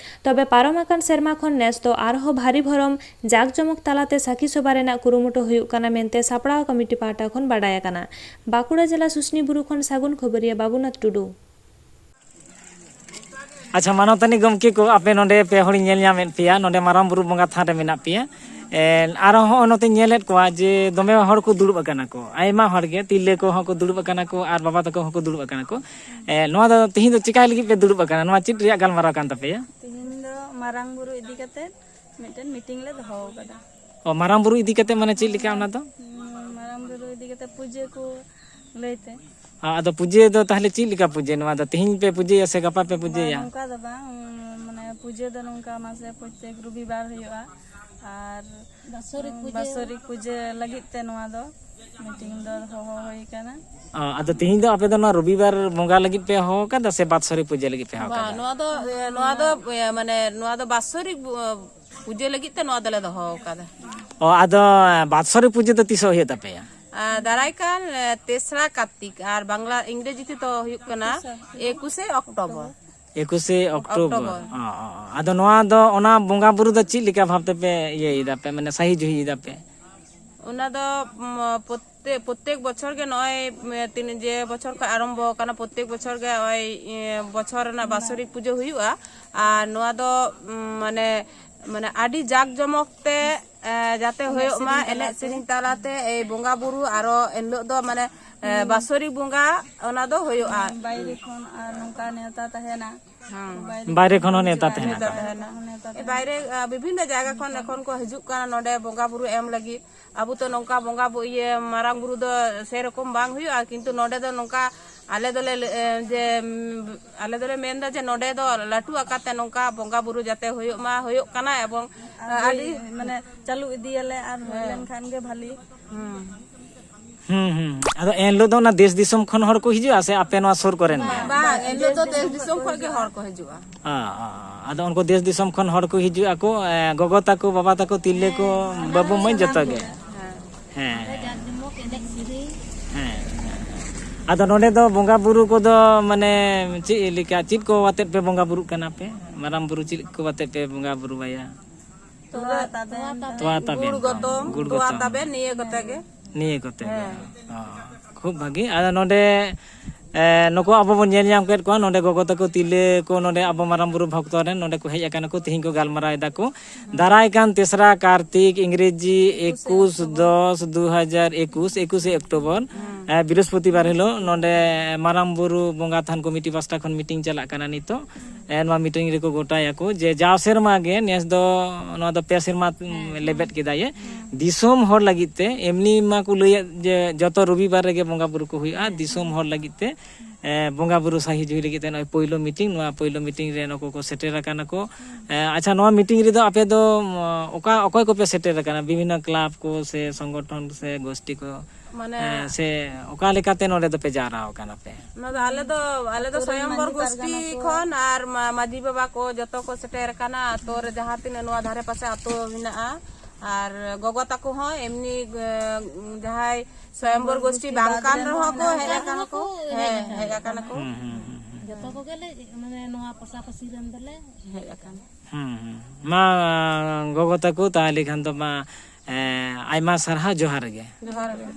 ᱛᱚᱵᱮ ᱯᱟᱨᱚᱢ ᱟᱠᱟᱱ ᱥᱮᱨᱢᱟ ᱠᱷᱚᱱ ᱱᱮᱥ ᱫᱚ ᱟᱨᱦᱚᱸ ᱵᱷᱟᱹᱨᱤ ᱵᱷᱚᱨᱚᱢ ᱡᱟᱠ ᱡᱚᱢᱚᱠ ᱛᱟᱞᱟᱛᱮ ᱥᱟᱹᱠᱷᱤ ᱥᱚᱵᱷᱟ ᱨᱮᱱᱟᱜ ᱠᱩᱨᱩᱢᱩᱴᱩ ᱦᱩᱭᱩᱜ ᱠᱟᱱᱟ ᱢᱮᱱᱛᱮ ᱥᱟᱯᱲᱟᱣ ᱠᱚᱢᱤᱴᱤ ᱯᱟᱦᱴᱟ ᱠᱷᱚᱱ ᱵᱟᱰᱟᱭ ᱟᱠᱟᱱᱟ᱾ ᱵᱟᱸᱠᱩᱲᱟ ᱡᱮᱞᱟ ᱥᱩᱥᱱᱤ ᱵᱩᱨᱩ ᱠᱷᱚᱱ ᱥᱟᱹᱜᱩᱱ ᱠᱷᱚᱵᱚᱨᱤᱭᱟᱹ ᱵᱟᱵᱩᱱᱟᱛᱷ ᱴᱩᱰᱩ᱾ ᱟᱪᱪᱷᱟ, ᱢᱟᱱᱚᱛᱟᱱᱤ ᱜᱚᱢᱠᱮ ᱠᱚ, ᱟᱯᱮ ᱱᱚᱰᱮ ᱯᱮ ᱦᱚᱲᱤᱧ ᱧᱮᱞ ᱧᱟᱢᱮᱫ ᱯᱮᱭᱟ, ᱱᱚᱰᱮ ᱢᱟᱨᱟᱝ ᱵᱩᱨᱩ ᱵᱚᱸᱜᱟ ᱛᱷᱟᱱ ᱨᱮ ᱢᱮᱱᱟᱜ ᱯᱮᱭᱟ᱾ ᱮ, ᱟᱨᱦᱚᱸ ᱦᱚᱸᱜᱼᱚᱭ ᱱᱚᱛᱮᱧ ᱧᱮᱞᱮᱫ ᱠᱚᱣᱟ ᱡᱮ ᱫᱚᱢᱮ ᱦᱚᱲ ᱠᱚ ᱫᱩᱲᱩᱵ ᱟᱠᱟᱱᱟ ᱠᱚ, ᱟᱭᱢᱟ ᱦᱚᱲ ᱜᱮ, ᱛᱤᱨᱞᱟᱹ ᱠᱚᱦᱚᱸ ᱠᱚ ᱫᱩᱲᱩᱵ ᱟᱠᱟᱱᱟ ᱠᱚ ᱟᱨ ᱵᱟᱵᱟ ᱛᱟᱠᱚ ᱦᱚᱸᱠᱚ ᱫᱩᱲᱩᱵ ᱟᱠᱟᱱᱟ ᱠᱚ᱾ ᱮ, ᱱᱚᱣᱟ ᱫᱚ ᱛᱤᱦᱤᱧ ᱫᱚ ᱪᱮᱠᱟᱭ ᱞᱟᱹᱜᱤᱫ ᱯᱮ ᱫᱩᱲᱩᱵ ᱟᱠᱟᱱᱟ? ᱱᱚᱣᱟ ᱪᱮᱫ ᱨᱮᱭᱟᱜ ᱜᱟᱞᱢᱟᱨᱟᱣ ᱠᱟᱱ ᱛᱟᱯᱮᱭᱟ? ᱛᱤᱦᱤᱧ ᱫᱚ ᱢᱟᱨᱟᱝ ᱵᱩᱨᱩ ᱤᱫᱤ ᱠᱟᱛᱮ ᱢᱤᱫᱴᱮᱱ ᱢᱤᱴᱤᱝ ᱞᱮ ᱫᱚᱦᱚ ᱟᱠᱟᱫᱟ᱾ ᱚ, ᱢᱟᱨᱟᱝ ᱵᱩᱨᱩ ᱤᱫᱤ ᱠᱟᱛᱮ ᱢᱟᱱᱮ ᱪᱮᱫ ᱞᱮᱠᱟ ᱚᱱᱟ ᱫᱚ? ᱦᱩᱸ, ᱢᱟᱨᱟᱝ ᱵᱩᱨᱩ ᱤᱫᱤ ᱠᱟᱛᱮ ᱯᱩᱡᱟᱹ ᱠᱚ ᱞᱟᱹᱭ ᱛᱮ᱾ ᱟ-, ᱟᱫᱚ ᱯᱩᱡᱟᱹ ᱫᱚ ᱛᱟᱦᱚᱞᱮ ᱪᱮᱫ ᱞᱮᱠᱟ ᱯᱩᱡᱟᱹ? ᱱᱚᱣᱟ ᱫᱚ ᱛᱮᱦᱮᱧ ᱯᱮ ᱯᱩᱡᱟᱹᱭᱟ ᱥᱮ ᱜᱟᱯᱟ ᱯᱮ ᱵᱟᱝ, ᱯᱩᱡᱟᱹᱭᱟ? ᱱᱚᱝᱠᱟ ᱫᱚ ᱵᱟᱝ, ᱢᱟᱱᱮ ᱯᱩᱡᱟᱹ ᱫᱚ ᱱᱚᱝᱠᱟ ᱢᱟᱥᱮ ᱯᱨᱚᱛᱮᱠ ᱨᱚᱵᱤᱵᱟᱨ ᱦᱩᱭᱩᱜᱼᱟ᱾ ᱟᱨ ᱵᱟᱥᱚᱨᱤᱠ ᱯᱩᱡᱟᱹ᱾ ᱵᱟᱥᱚᱨᱤᱠ ᱯᱩᱡᱟᱹ ᱞᱟᱹᱜᱤᱫ ᱛᱮ ᱱᱚᱣᱟ ᱫᱚ ᱢᱤᱴᱤᱝ ᱫᱚ ᱦᱚᱦᱚ ᱦᱩᱭ ᱟᱠᱟᱱᱟ᱾ ᱚ, ᱟᱫᱚ ᱛᱮᱦᱮᱧ ᱫᱚ ᱟᱯᱮ ᱫᱚ ᱱᱚᱣᱟ ᱨᱚᱵᱤᱵᱟᱨ ᱵᱚᱸᱜᱟ ᱞᱟᱹᱜᱤᱫ ᱯᱮ ᱦᱚᱦᱚ ᱟᱠᱟᱫᱟ ᱥᱮ ᱵᱟᱛᱥᱚᱨᱤᱠ ᱯᱩᱡᱟᱹ ᱞᱟᱹᱜᱤᱫ ᱯᱮ ᱦᱚᱦᱚ ᱵᱟᱝ, ᱟᱠᱟᱫᱟ? ᱱᱚᱣᱟ ᱫᱚ, ᱮ, ᱱᱚᱣᱟ ᱫᱚ, ᱮ, ᱢᱟᱱᱮ, ᱱᱚᱣᱟ ᱫᱚ ᱵᱟᱛᱥᱚᱨᱤᱠ ᱵᱚ-, ᱯᱩᱡᱟᱹ ᱞᱟᱹᱜᱤᱫ ᱛᱮ ᱱᱚᱣᱟ ᱫᱚᱞᱮ ᱫᱚᱦᱚ ᱟᱠᱟᱫᱟ᱾ ᱚ, ᱟᱫᱚ ᱵᱟᱛᱥᱚᱨᱤ ᱯᱩᱡᱟᱹ ᱫᱚ ᱛᱤᱥᱚᱜ ᱦᱩᱭᱩᱜ ᱛᱟᱯᱮᱭᱟ? ᱟᱨ ᱫᱟᱨᱟᱭ ᱠᱟᱱ ᱮ, ᱛᱮᱥᱨᱟ ᱠᱟᱨᱛᱤᱠ, ᱟᱨ ᱵᱟᱝᱞᱟ ᱤᱝᱨᱮᱡᱤ ᱛᱮᱫᱚ ᱦᱩᱭᱩᱜ ᱠᱟᱱᱟ ᱮᱠᱩᱥᱮ ᱚᱠᱴᱳᱵᱚᱨ᱾ ᱮᱠᱩᱥᱮ ᱚᱠᱴᱳᱵᱚᱨ᱾ ᱚᱠᱴᱳᱵᱚᱨ᱾ ᱚ, ᱚ, ᱚ᱾ ᱟᱫᱚ ᱱᱚᱣᱟ ᱫᱚ ᱚᱱᱟ ᱵᱚᱸᱜᱟ ᱵᱩᱨᱩ ᱫᱚ ᱪᱮᱫ ᱞᱮᱠᱟ ᱵᱷᱟᱵ ᱛᱮᱯᱮ ᱤᱭᱟᱹᱭ ᱫᱟᱯᱮ, ᱢᱟᱱᱮ ᱥᱟᱹᱦᱤ ᱡᱩᱦᱤᱭ ᱫᱟᱯᱮ? ᱚᱱᱟ ᱫᱚ ᱩᱢ, ᱯᱨᱚᱛᱛᱮ- ᱯᱨᱚᱛᱛᱮᱠ ᱵᱚᱪᱷᱚᱨ ᱜᱮ ᱱᱚᱜᱼᱚᱭ ᱩᱢ, ᱛᱤᱱ ᱡᱮ ᱵᱚᱪᱷᱚᱨ ᱠᱷᱚᱱ ᱟᱨᱟᱢᱵᱷᱚ ᱟᱠᱟᱱᱟ, ᱯᱨᱚᱛᱛᱮᱠ ᱵᱚᱪᱷᱚᱨ ᱜᱮ ᱱᱚᱜᱼᱚᱭ ᱮ, ᱵᱚᱪᱷᱚᱨ ᱨᱮᱱᱟᱜ ᱵᱟᱥᱚᱨᱤᱠ ᱯᱩᱡᱟᱹ ᱦᱩᱭᱩᱜᱼᱟ᱾ ᱟᱨ ᱱᱚᱣᱟ ᱫᱚ ᱩᱢ, ᱢᱟᱱᱮ ᱢᱟᱱᱮ ᱟᱹᱰᱤ ᱡᱟᱠ ᱡᱚᱢᱚᱠ ᱛᱮ ᱮ, ᱡᱟᱛᱮ ᱦᱩᱭᱩᱜ ᱢᱟ, ᱮᱱᱮᱡ ᱥᱮᱨᱮᱧ ᱛᱟᱞᱟᱛᱮ ᱮᱭ ᱵᱚᱸᱜᱟ ᱵᱩᱨᱩ, ᱟᱨᱚ ᱮᱱᱦᱤᱞᱳᱜ ᱫᱚ ᱢᱟᱱᱮ ᱮ, ᱵᱟᱥᱚᱨᱤ ᱵᱚᱸᱜᱟ ᱚᱱᱟ ᱫᱚ ᱦᱩᱭᱩᱜᱼᱟ᱾ ᱵᱟᱭᱨᱮ ᱠᱷᱚᱱ ᱟᱨ ᱱᱚᱝᱠᱟ ᱱᱮᱣᱛᱟ ᱛᱟᱦᱮᱱᱟ᱾ ᱦᱮᱸ᱾ ᱵᱟᱭᱨᱮ ᱠᱷᱚᱱ ᱦᱚᱸ ᱱᱮᱣᱛᱟ ᱛᱟᱦᱮᱱᱟ᱾ ᱱᱮᱣᱛᱟ ᱛᱟᱦᱮᱱᱟ᱾ ᱮ, ᱵᱟᱭᱨᱮ ᱮ, ᱵᱤᱵᱷᱤᱱᱱᱚ ᱡᱟᱭᱜᱟ ᱠᱷᱚᱱ ᱮᱠᱷᱚᱱ ᱠᱚ ᱦᱤᱡᱩᱜ ᱠᱟᱱᱟ ᱱᱚᱰᱮ ᱵᱚᱸᱜᱟ ᱵᱩᱨᱩ ᱮᱢ ᱞᱟᱹᱜᱤᱫ᱾ ᱟᱵᱚ ᱛᱚ ᱱᱚᱝᱠᱟ ᱵᱚᱸᱜᱟ ᱵᱩ- ᱤᱭᱟᱹ ᱢᱟᱨᱟᱝ ᱵᱩᱨᱩ ᱫᱚ ᱥᱮᱨᱚᱠᱚᱢ ᱵᱟᱝ ᱦᱩᱭᱩᱜᱼᱟ, ᱠᱤᱱᱛᱩ ᱱᱚᱰᱮ ᱫᱚ ᱱᱚᱝᱠᱟ ᱟᱞᱮ ᱫᱚᱞᱮ ᱞᱟᱹ- ᱮ, ᱡᱮ ᱩᱢ, ᱟᱞᱮ ᱫᱚᱞᱮ ᱢᱮᱱᱫᱟ ᱡᱮ ᱱᱚᱰᱮ ᱫᱚ ᱞᱟᱹᱴᱩ ᱟᱠᱟᱨ ᱛᱮ ᱱᱚᱝᱠᱟ ᱵᱚᱸᱜᱟ ᱵᱩᱨᱩ ᱡᱟᱛᱮ ᱦᱩᱭᱩᱜ ᱢᱟ, ᱦᱩᱭᱩᱜ ᱠᱟᱱᱟ, ᱮᱵᱚᱝ ᱟᱹᱰᱤ ᱢᱟᱱᱮ ᱪᱟᱹᱞᱩ ᱤᱫᱤᱭᱟᱞᱮ, ᱟᱨ ᱦᱩᱭ ᱞᱮᱱᱠᱷᱟᱱ ᱜᱮ ᱵᱷᱟᱞᱤ᱾ ᱦᱩᱸ᱾ ᱦᱩᱸ, ᱦᱩᱸ᱾ ᱟᱫᱚ ᱮᱱ ᱦᱤᱞᱳᱜ ᱫᱚ ᱚᱱᱟ ᱫᱮᱥ ᱫᱤᱥᱚᱢ ᱠᱷᱚᱱ ᱦᱚᱲ ᱠᱚ ᱦᱤᱡᱩᱜᱼᱟ ᱥᱮ ᱟᱯᱮ ᱱᱚᱣᱟ ᱥᱩᱨ ᱠᱚᱨᱮᱱ ᱜᱮ? ᱵᱟᱝ, ᱮᱱ ᱦᱤᱞᱳᱜ ᱫᱚ ᱫᱮᱥ ᱫᱤᱥᱚᱢ ᱠᱷᱚᱱ ᱜᱮ ᱦᱚᱲ ᱠᱚ ᱦᱤᱡᱩᱜᱼᱟ᱾ ᱚ, ᱚ, ᱚ᱾ ᱟᱫᱚ ᱩᱱᱠᱩ ᱫᱮᱥ ᱫᱤᱥᱚᱢ ᱠᱷᱚᱱ ᱦᱚᱲ ᱠᱚ ᱦᱤᱡᱩᱜ ᱟᱠᱚ, ᱮ, ᱜᱚᱜᱚ ᱛᱟᱠᱚ, ᱵᱟᱵᱟ ᱛᱟᱠᱚ, ᱛᱤᱨᱞᱟᱹ ᱠᱚ, ᱦᱮᱸ, ᱵᱟᱹᱵᱩ ᱢᱟᱹᱭ ᱥᱟᱱᱟᱢ ᱡᱚᱛᱚ ᱜᱮ᱾ ᱜᱮ᱾ ᱦᱮᱸ᱾ ᱦᱮᱸ᱾ ᱚᱸᱰᱮ ᱡᱟᱠ ᱡᱚᱢᱚᱠ ᱮᱱᱮᱡ ᱥᱮᱨᱮᱧ᱾ ᱦᱮᱸ᱾ ᱟᱫᱚ ᱱᱚᱰᱮ ᱫᱚ ᱵᱚᱸᱜᱟ ᱵᱩᱨᱩ ᱠᱚᱫᱚ ᱢᱟᱱᱮ ᱪᱮᱫ ᱞᱮᱠᱟ, ᱪᱮᱫ ᱠᱚ ᱟᱛᱮᱫ ᱯᱮ ᱵᱚᱸᱜᱟ ᱵᱩᱨᱩᱜ ᱠᱟᱱᱟ ᱯᱮ? ᱢᱟᱨᱟᱝ ᱵᱩᱨᱩ ᱪᱮᱫ ᱠᱚ ᱟᱛᱮᱫ ᱯᱮ ᱵᱚᱸᱜᱟ ᱵᱩᱨᱩ ᱟᱭᱟ? ᱛᱚᱣᱟ ᱛᱟᱵᱮᱱ᱾ ᱛᱚᱣᱟ ᱛᱟᱵᱮᱱ ᱜᱩᱲ ᱠᱚ, ᱜᱚᱛᱚᱢ, ᱜᱩᱲ ᱛᱚᱣᱟ ᱜᱚᱛᱚᱢ᱾ ᱛᱟᱵᱮᱱ, ᱱᱤᱭᱟᱹ ᱠᱚᱛᱮ ᱜᱮ᱾ ᱱᱤᱭᱟᱹ ᱠᱚᱛᱮ ᱜᱮ᱾ ᱦᱮᱸ᱾ ᱚ, ᱠᱷᱩᱵ ᱵᱷᱟᱹᱜᱤ᱾ ᱟᱫᱚ ᱱᱚᱰᱮ, ᱮ, ᱱᱩᱠᱩ ᱟᱵᱚ ᱵᱚᱱ ᱧᱮᱞ ᱧᱟᱢ ᱠᱮᱫ ᱠᱚᱣᱟ, ᱱᱚᱰᱮ ᱜᱚᱜᱚ ᱛᱟᱠᱚ, ᱛᱤᱨᱞᱟᱹ ᱠᱚ, ᱱᱚᱰᱮ ᱟᱵᱚ ᱢᱟᱨᱟᱝ ᱵᱩᱨᱩ ᱵᱷᱚᱠᱛᱚ ᱨᱮᱱ ᱱᱚᱰᱮ ᱠᱚ ᱦᱮᱡ ᱟᱠᱟᱱᱟ ᱠᱚ, ᱛᱤᱦᱤᱧ ᱠᱚ ᱜᱟᱞᱢᱟᱨᱟᱣ ᱮᱫᱟ ᱠᱚ᱾ ᱫᱟᱨᱟᱭ ᱠᱟᱱ ᱛᱮᱥᱨᱟ ᱠᱟᱨᱛᱤᱠ, ᱤᱝᱨᱮᱡᱤ ᱮᱠᱩᱥ ᱫᱚᱥ ᱫᱩ ᱦᱟᱡᱟᱨ ᱮᱠᱩᱥ, ᱮᱠᱩᱥᱮ ᱚᱠᱴᱳᱵᱚᱨ, ᱦᱩᱸ᱾ ᱮ, ᱵᱨᱤᱦᱚᱥᱯᱚᱛᱤᱵᱟᱨ ᱦᱤᱞᱳᱜ ᱱᱚᱰᱮ ᱢᱟᱨᱟᱝ ᱵᱩᱨᱩ ᱵᱚᱸᱜᱟ ᱛᱷᱟᱱ ᱠᱚᱢᱤᱴᱤ ᱯᱟᱥᱴᱟ ᱠᱷᱚᱱ ᱢᱤᱴᱤᱝ ᱪᱟᱞᱟᱜ ᱠᱟᱱᱟ ᱱᱤᱛᱚᱜ᱾ ᱮ, ᱱᱚᱣᱟ ᱢᱤᱴᱤᱝ ᱨᱮᱠᱚ ᱜᱚᱴᱟᱭᱟᱠᱚ ᱡᱮ ᱡᱟᱣ ᱥᱮᱨᱢᱟ ᱜᱮ ᱱᱮᱥ ᱫᱚ ᱱᱚᱣᱟ ᱫᱚ ᱯᱮ ᱥᱮᱨᱢᱟ ᱞᱮᱵᱮᱫ ᱠᱮᱫᱟᱭᱮ᱾ ᱫᱤᱥᱚᱢ ᱦᱚᱲ ᱞᱟᱹᱜᱤᱫ ᱛᱮ, ᱮᱢᱱᱤ ᱢᱟ ᱠᱚ ᱞᱟᱹᱭᱮᱫ ᱡᱮ ᱡᱚᱛᱚ ᱨᱚᱵᱤᱵᱟᱨ ᱨᱮᱜᱮ ᱵᱚᱸᱜᱟ ᱵᱩᱨᱩ ᱠᱚ ᱦᱩᱭᱩᱜᱼᱟ, ᱫᱤᱥᱚᱢ ᱦᱚᱲ ᱞᱟᱹᱜᱤᱫ ᱛᱮ, ᱮ, ᱵᱚᱸᱜᱟ ᱵᱩᱨᱩ ᱥᱟᱹᱦᱤ ᱡᱩᱦᱤ ᱞᱟᱹᱜᱤᱫ ᱛᱮ ᱱᱚᱜᱼᱚᱭ ᱯᱳᱭᱞᱳ ᱢᱤᱴᱤᱝ, ᱱᱚᱣᱟ ᱯᱳᱭᱞᱳ ᱢᱤᱴᱤᱝ ᱨᱮ ᱱᱩᱠᱩ ᱠᱚ ᱥᱮᱴᱮᱨ ᱟᱠᱟᱱᱟ ᱠᱚ᱾ ᱮ, ᱟᱪᱪᱷᱟ, ᱱᱚᱣᱟ ᱢᱤᱴᱤᱝ ᱨᱮᱫᱚ ᱟᱯᱮ ᱫᱚ, ᱚ, ᱚᱠᱟ, ᱚᱠᱚᱭ ᱠᱚᱯᱮ ᱥᱮᱴᱮᱨ ᱟᱠᱟᱱᱟ? ᱵᱤᱵᱷᱤᱱᱱᱚ ᱠᱞᱟᱵᱽ ᱠᱚ ᱥᱮ ᱥᱚᱝᱜᱚᱴᱷᱚᱱ ᱥᱮ ᱜᱳᱥᱴᱤ ᱠᱚ? ᱢᱟᱱᱮ ᱦᱮᱸ, ᱥᱮ ᱚᱠᱟ ᱞᱮᱠᱟᱛᱮ ᱱᱚᱰᱮ ᱫᱚᱯᱮ ᱡᱟᱣᱨᱟ ᱟᱠᱟᱱᱟ ᱯᱮ? ᱱᱚᱣᱟ ᱫᱚ ᱟᱞᱮ ᱫᱚ, ᱟᱞᱮ ᱫᱚ ᱟᱛᱳ ᱨᱮᱱ ᱥᱚᱭᱚᱢᱵᱚᱨ ᱢᱟᱹᱡᱷᱤ ᱜᱳᱥᱴᱤ ᱯᱟᱨᱜᱟᱱᱟ ᱠᱚ᱾ ᱠᱷᱚᱱ ᱟᱨ ᱢᱟ-, ᱢᱟᱹᱡᱷᱤ ᱵᱟᱵᱟ ᱠᱚ ᱡᱚᱛᱚ ᱠᱚ ᱥᱮᱴᱮᱨ ᱟᱠᱟᱱᱟ, ᱟᱛᱳ ᱨᱮ ᱡᱟᱦᱟᱸ ᱛᱤᱱᱟᱹᱜ ᱱᱚᱣᱟ ᱫᱷᱟᱨᱮ ᱯᱟᱥᱮ ᱟᱛᱳ ᱢᱮᱱᱟᱜᱼᱟ᱾ ᱟᱨ ᱜᱚᱜᱚ ᱛᱟᱠᱚ ᱦᱚᱸ ᱮᱢᱱᱤ, ᱮ, ᱡᱟᱦᱟᱸᱭ ᱥᱚᱭᱚᱢᱵᱚᱨ ᱜᱳᱥᱴᱤ ᱵᱟᱝ ᱠᱟᱱ ᱨᱮᱦᱚᱸ ᱠᱚ ᱦᱮᱡ ᱟᱠᱟᱱᱟ ᱠᱚ᱾ ᱦᱮᱸ, ᱦᱮᱡ ᱟᱠᱟᱱᱟ ᱠᱚ᱾ ᱦᱩᱸ, ᱦᱩᱸ, ᱦᱩᱸ, ᱦᱩᱸ᱾ ᱡᱚᱛᱚ ᱠᱚᱜᱮ ᱞᱮ, ᱢᱟᱱᱮ, ᱱᱚᱣᱟ ᱯᱟᱥᱟᱯᱟᱥᱤ ᱨᱮᱱ ᱫᱚᱞᱮ ᱦᱮᱡ ᱟᱠᱟᱱᱟ᱾ ᱦᱩᱸ, ᱦᱩᱸ᱾ ᱢᱟ, ᱜᱚᱜᱚ ᱛᱟᱠᱚ, ᱛᱟᱦᱞᱮ ᱠᱷᱟᱱ ᱫᱚ ᱢᱟ, ᱮ, ᱟᱭᱢᱟ ᱥᱟᱨᱦᱟᱣ, ᱡᱚᱦᱟᱨ ᱜᱮ᱾ ᱡᱚᱦᱟᱨ ᱜᱮ᱾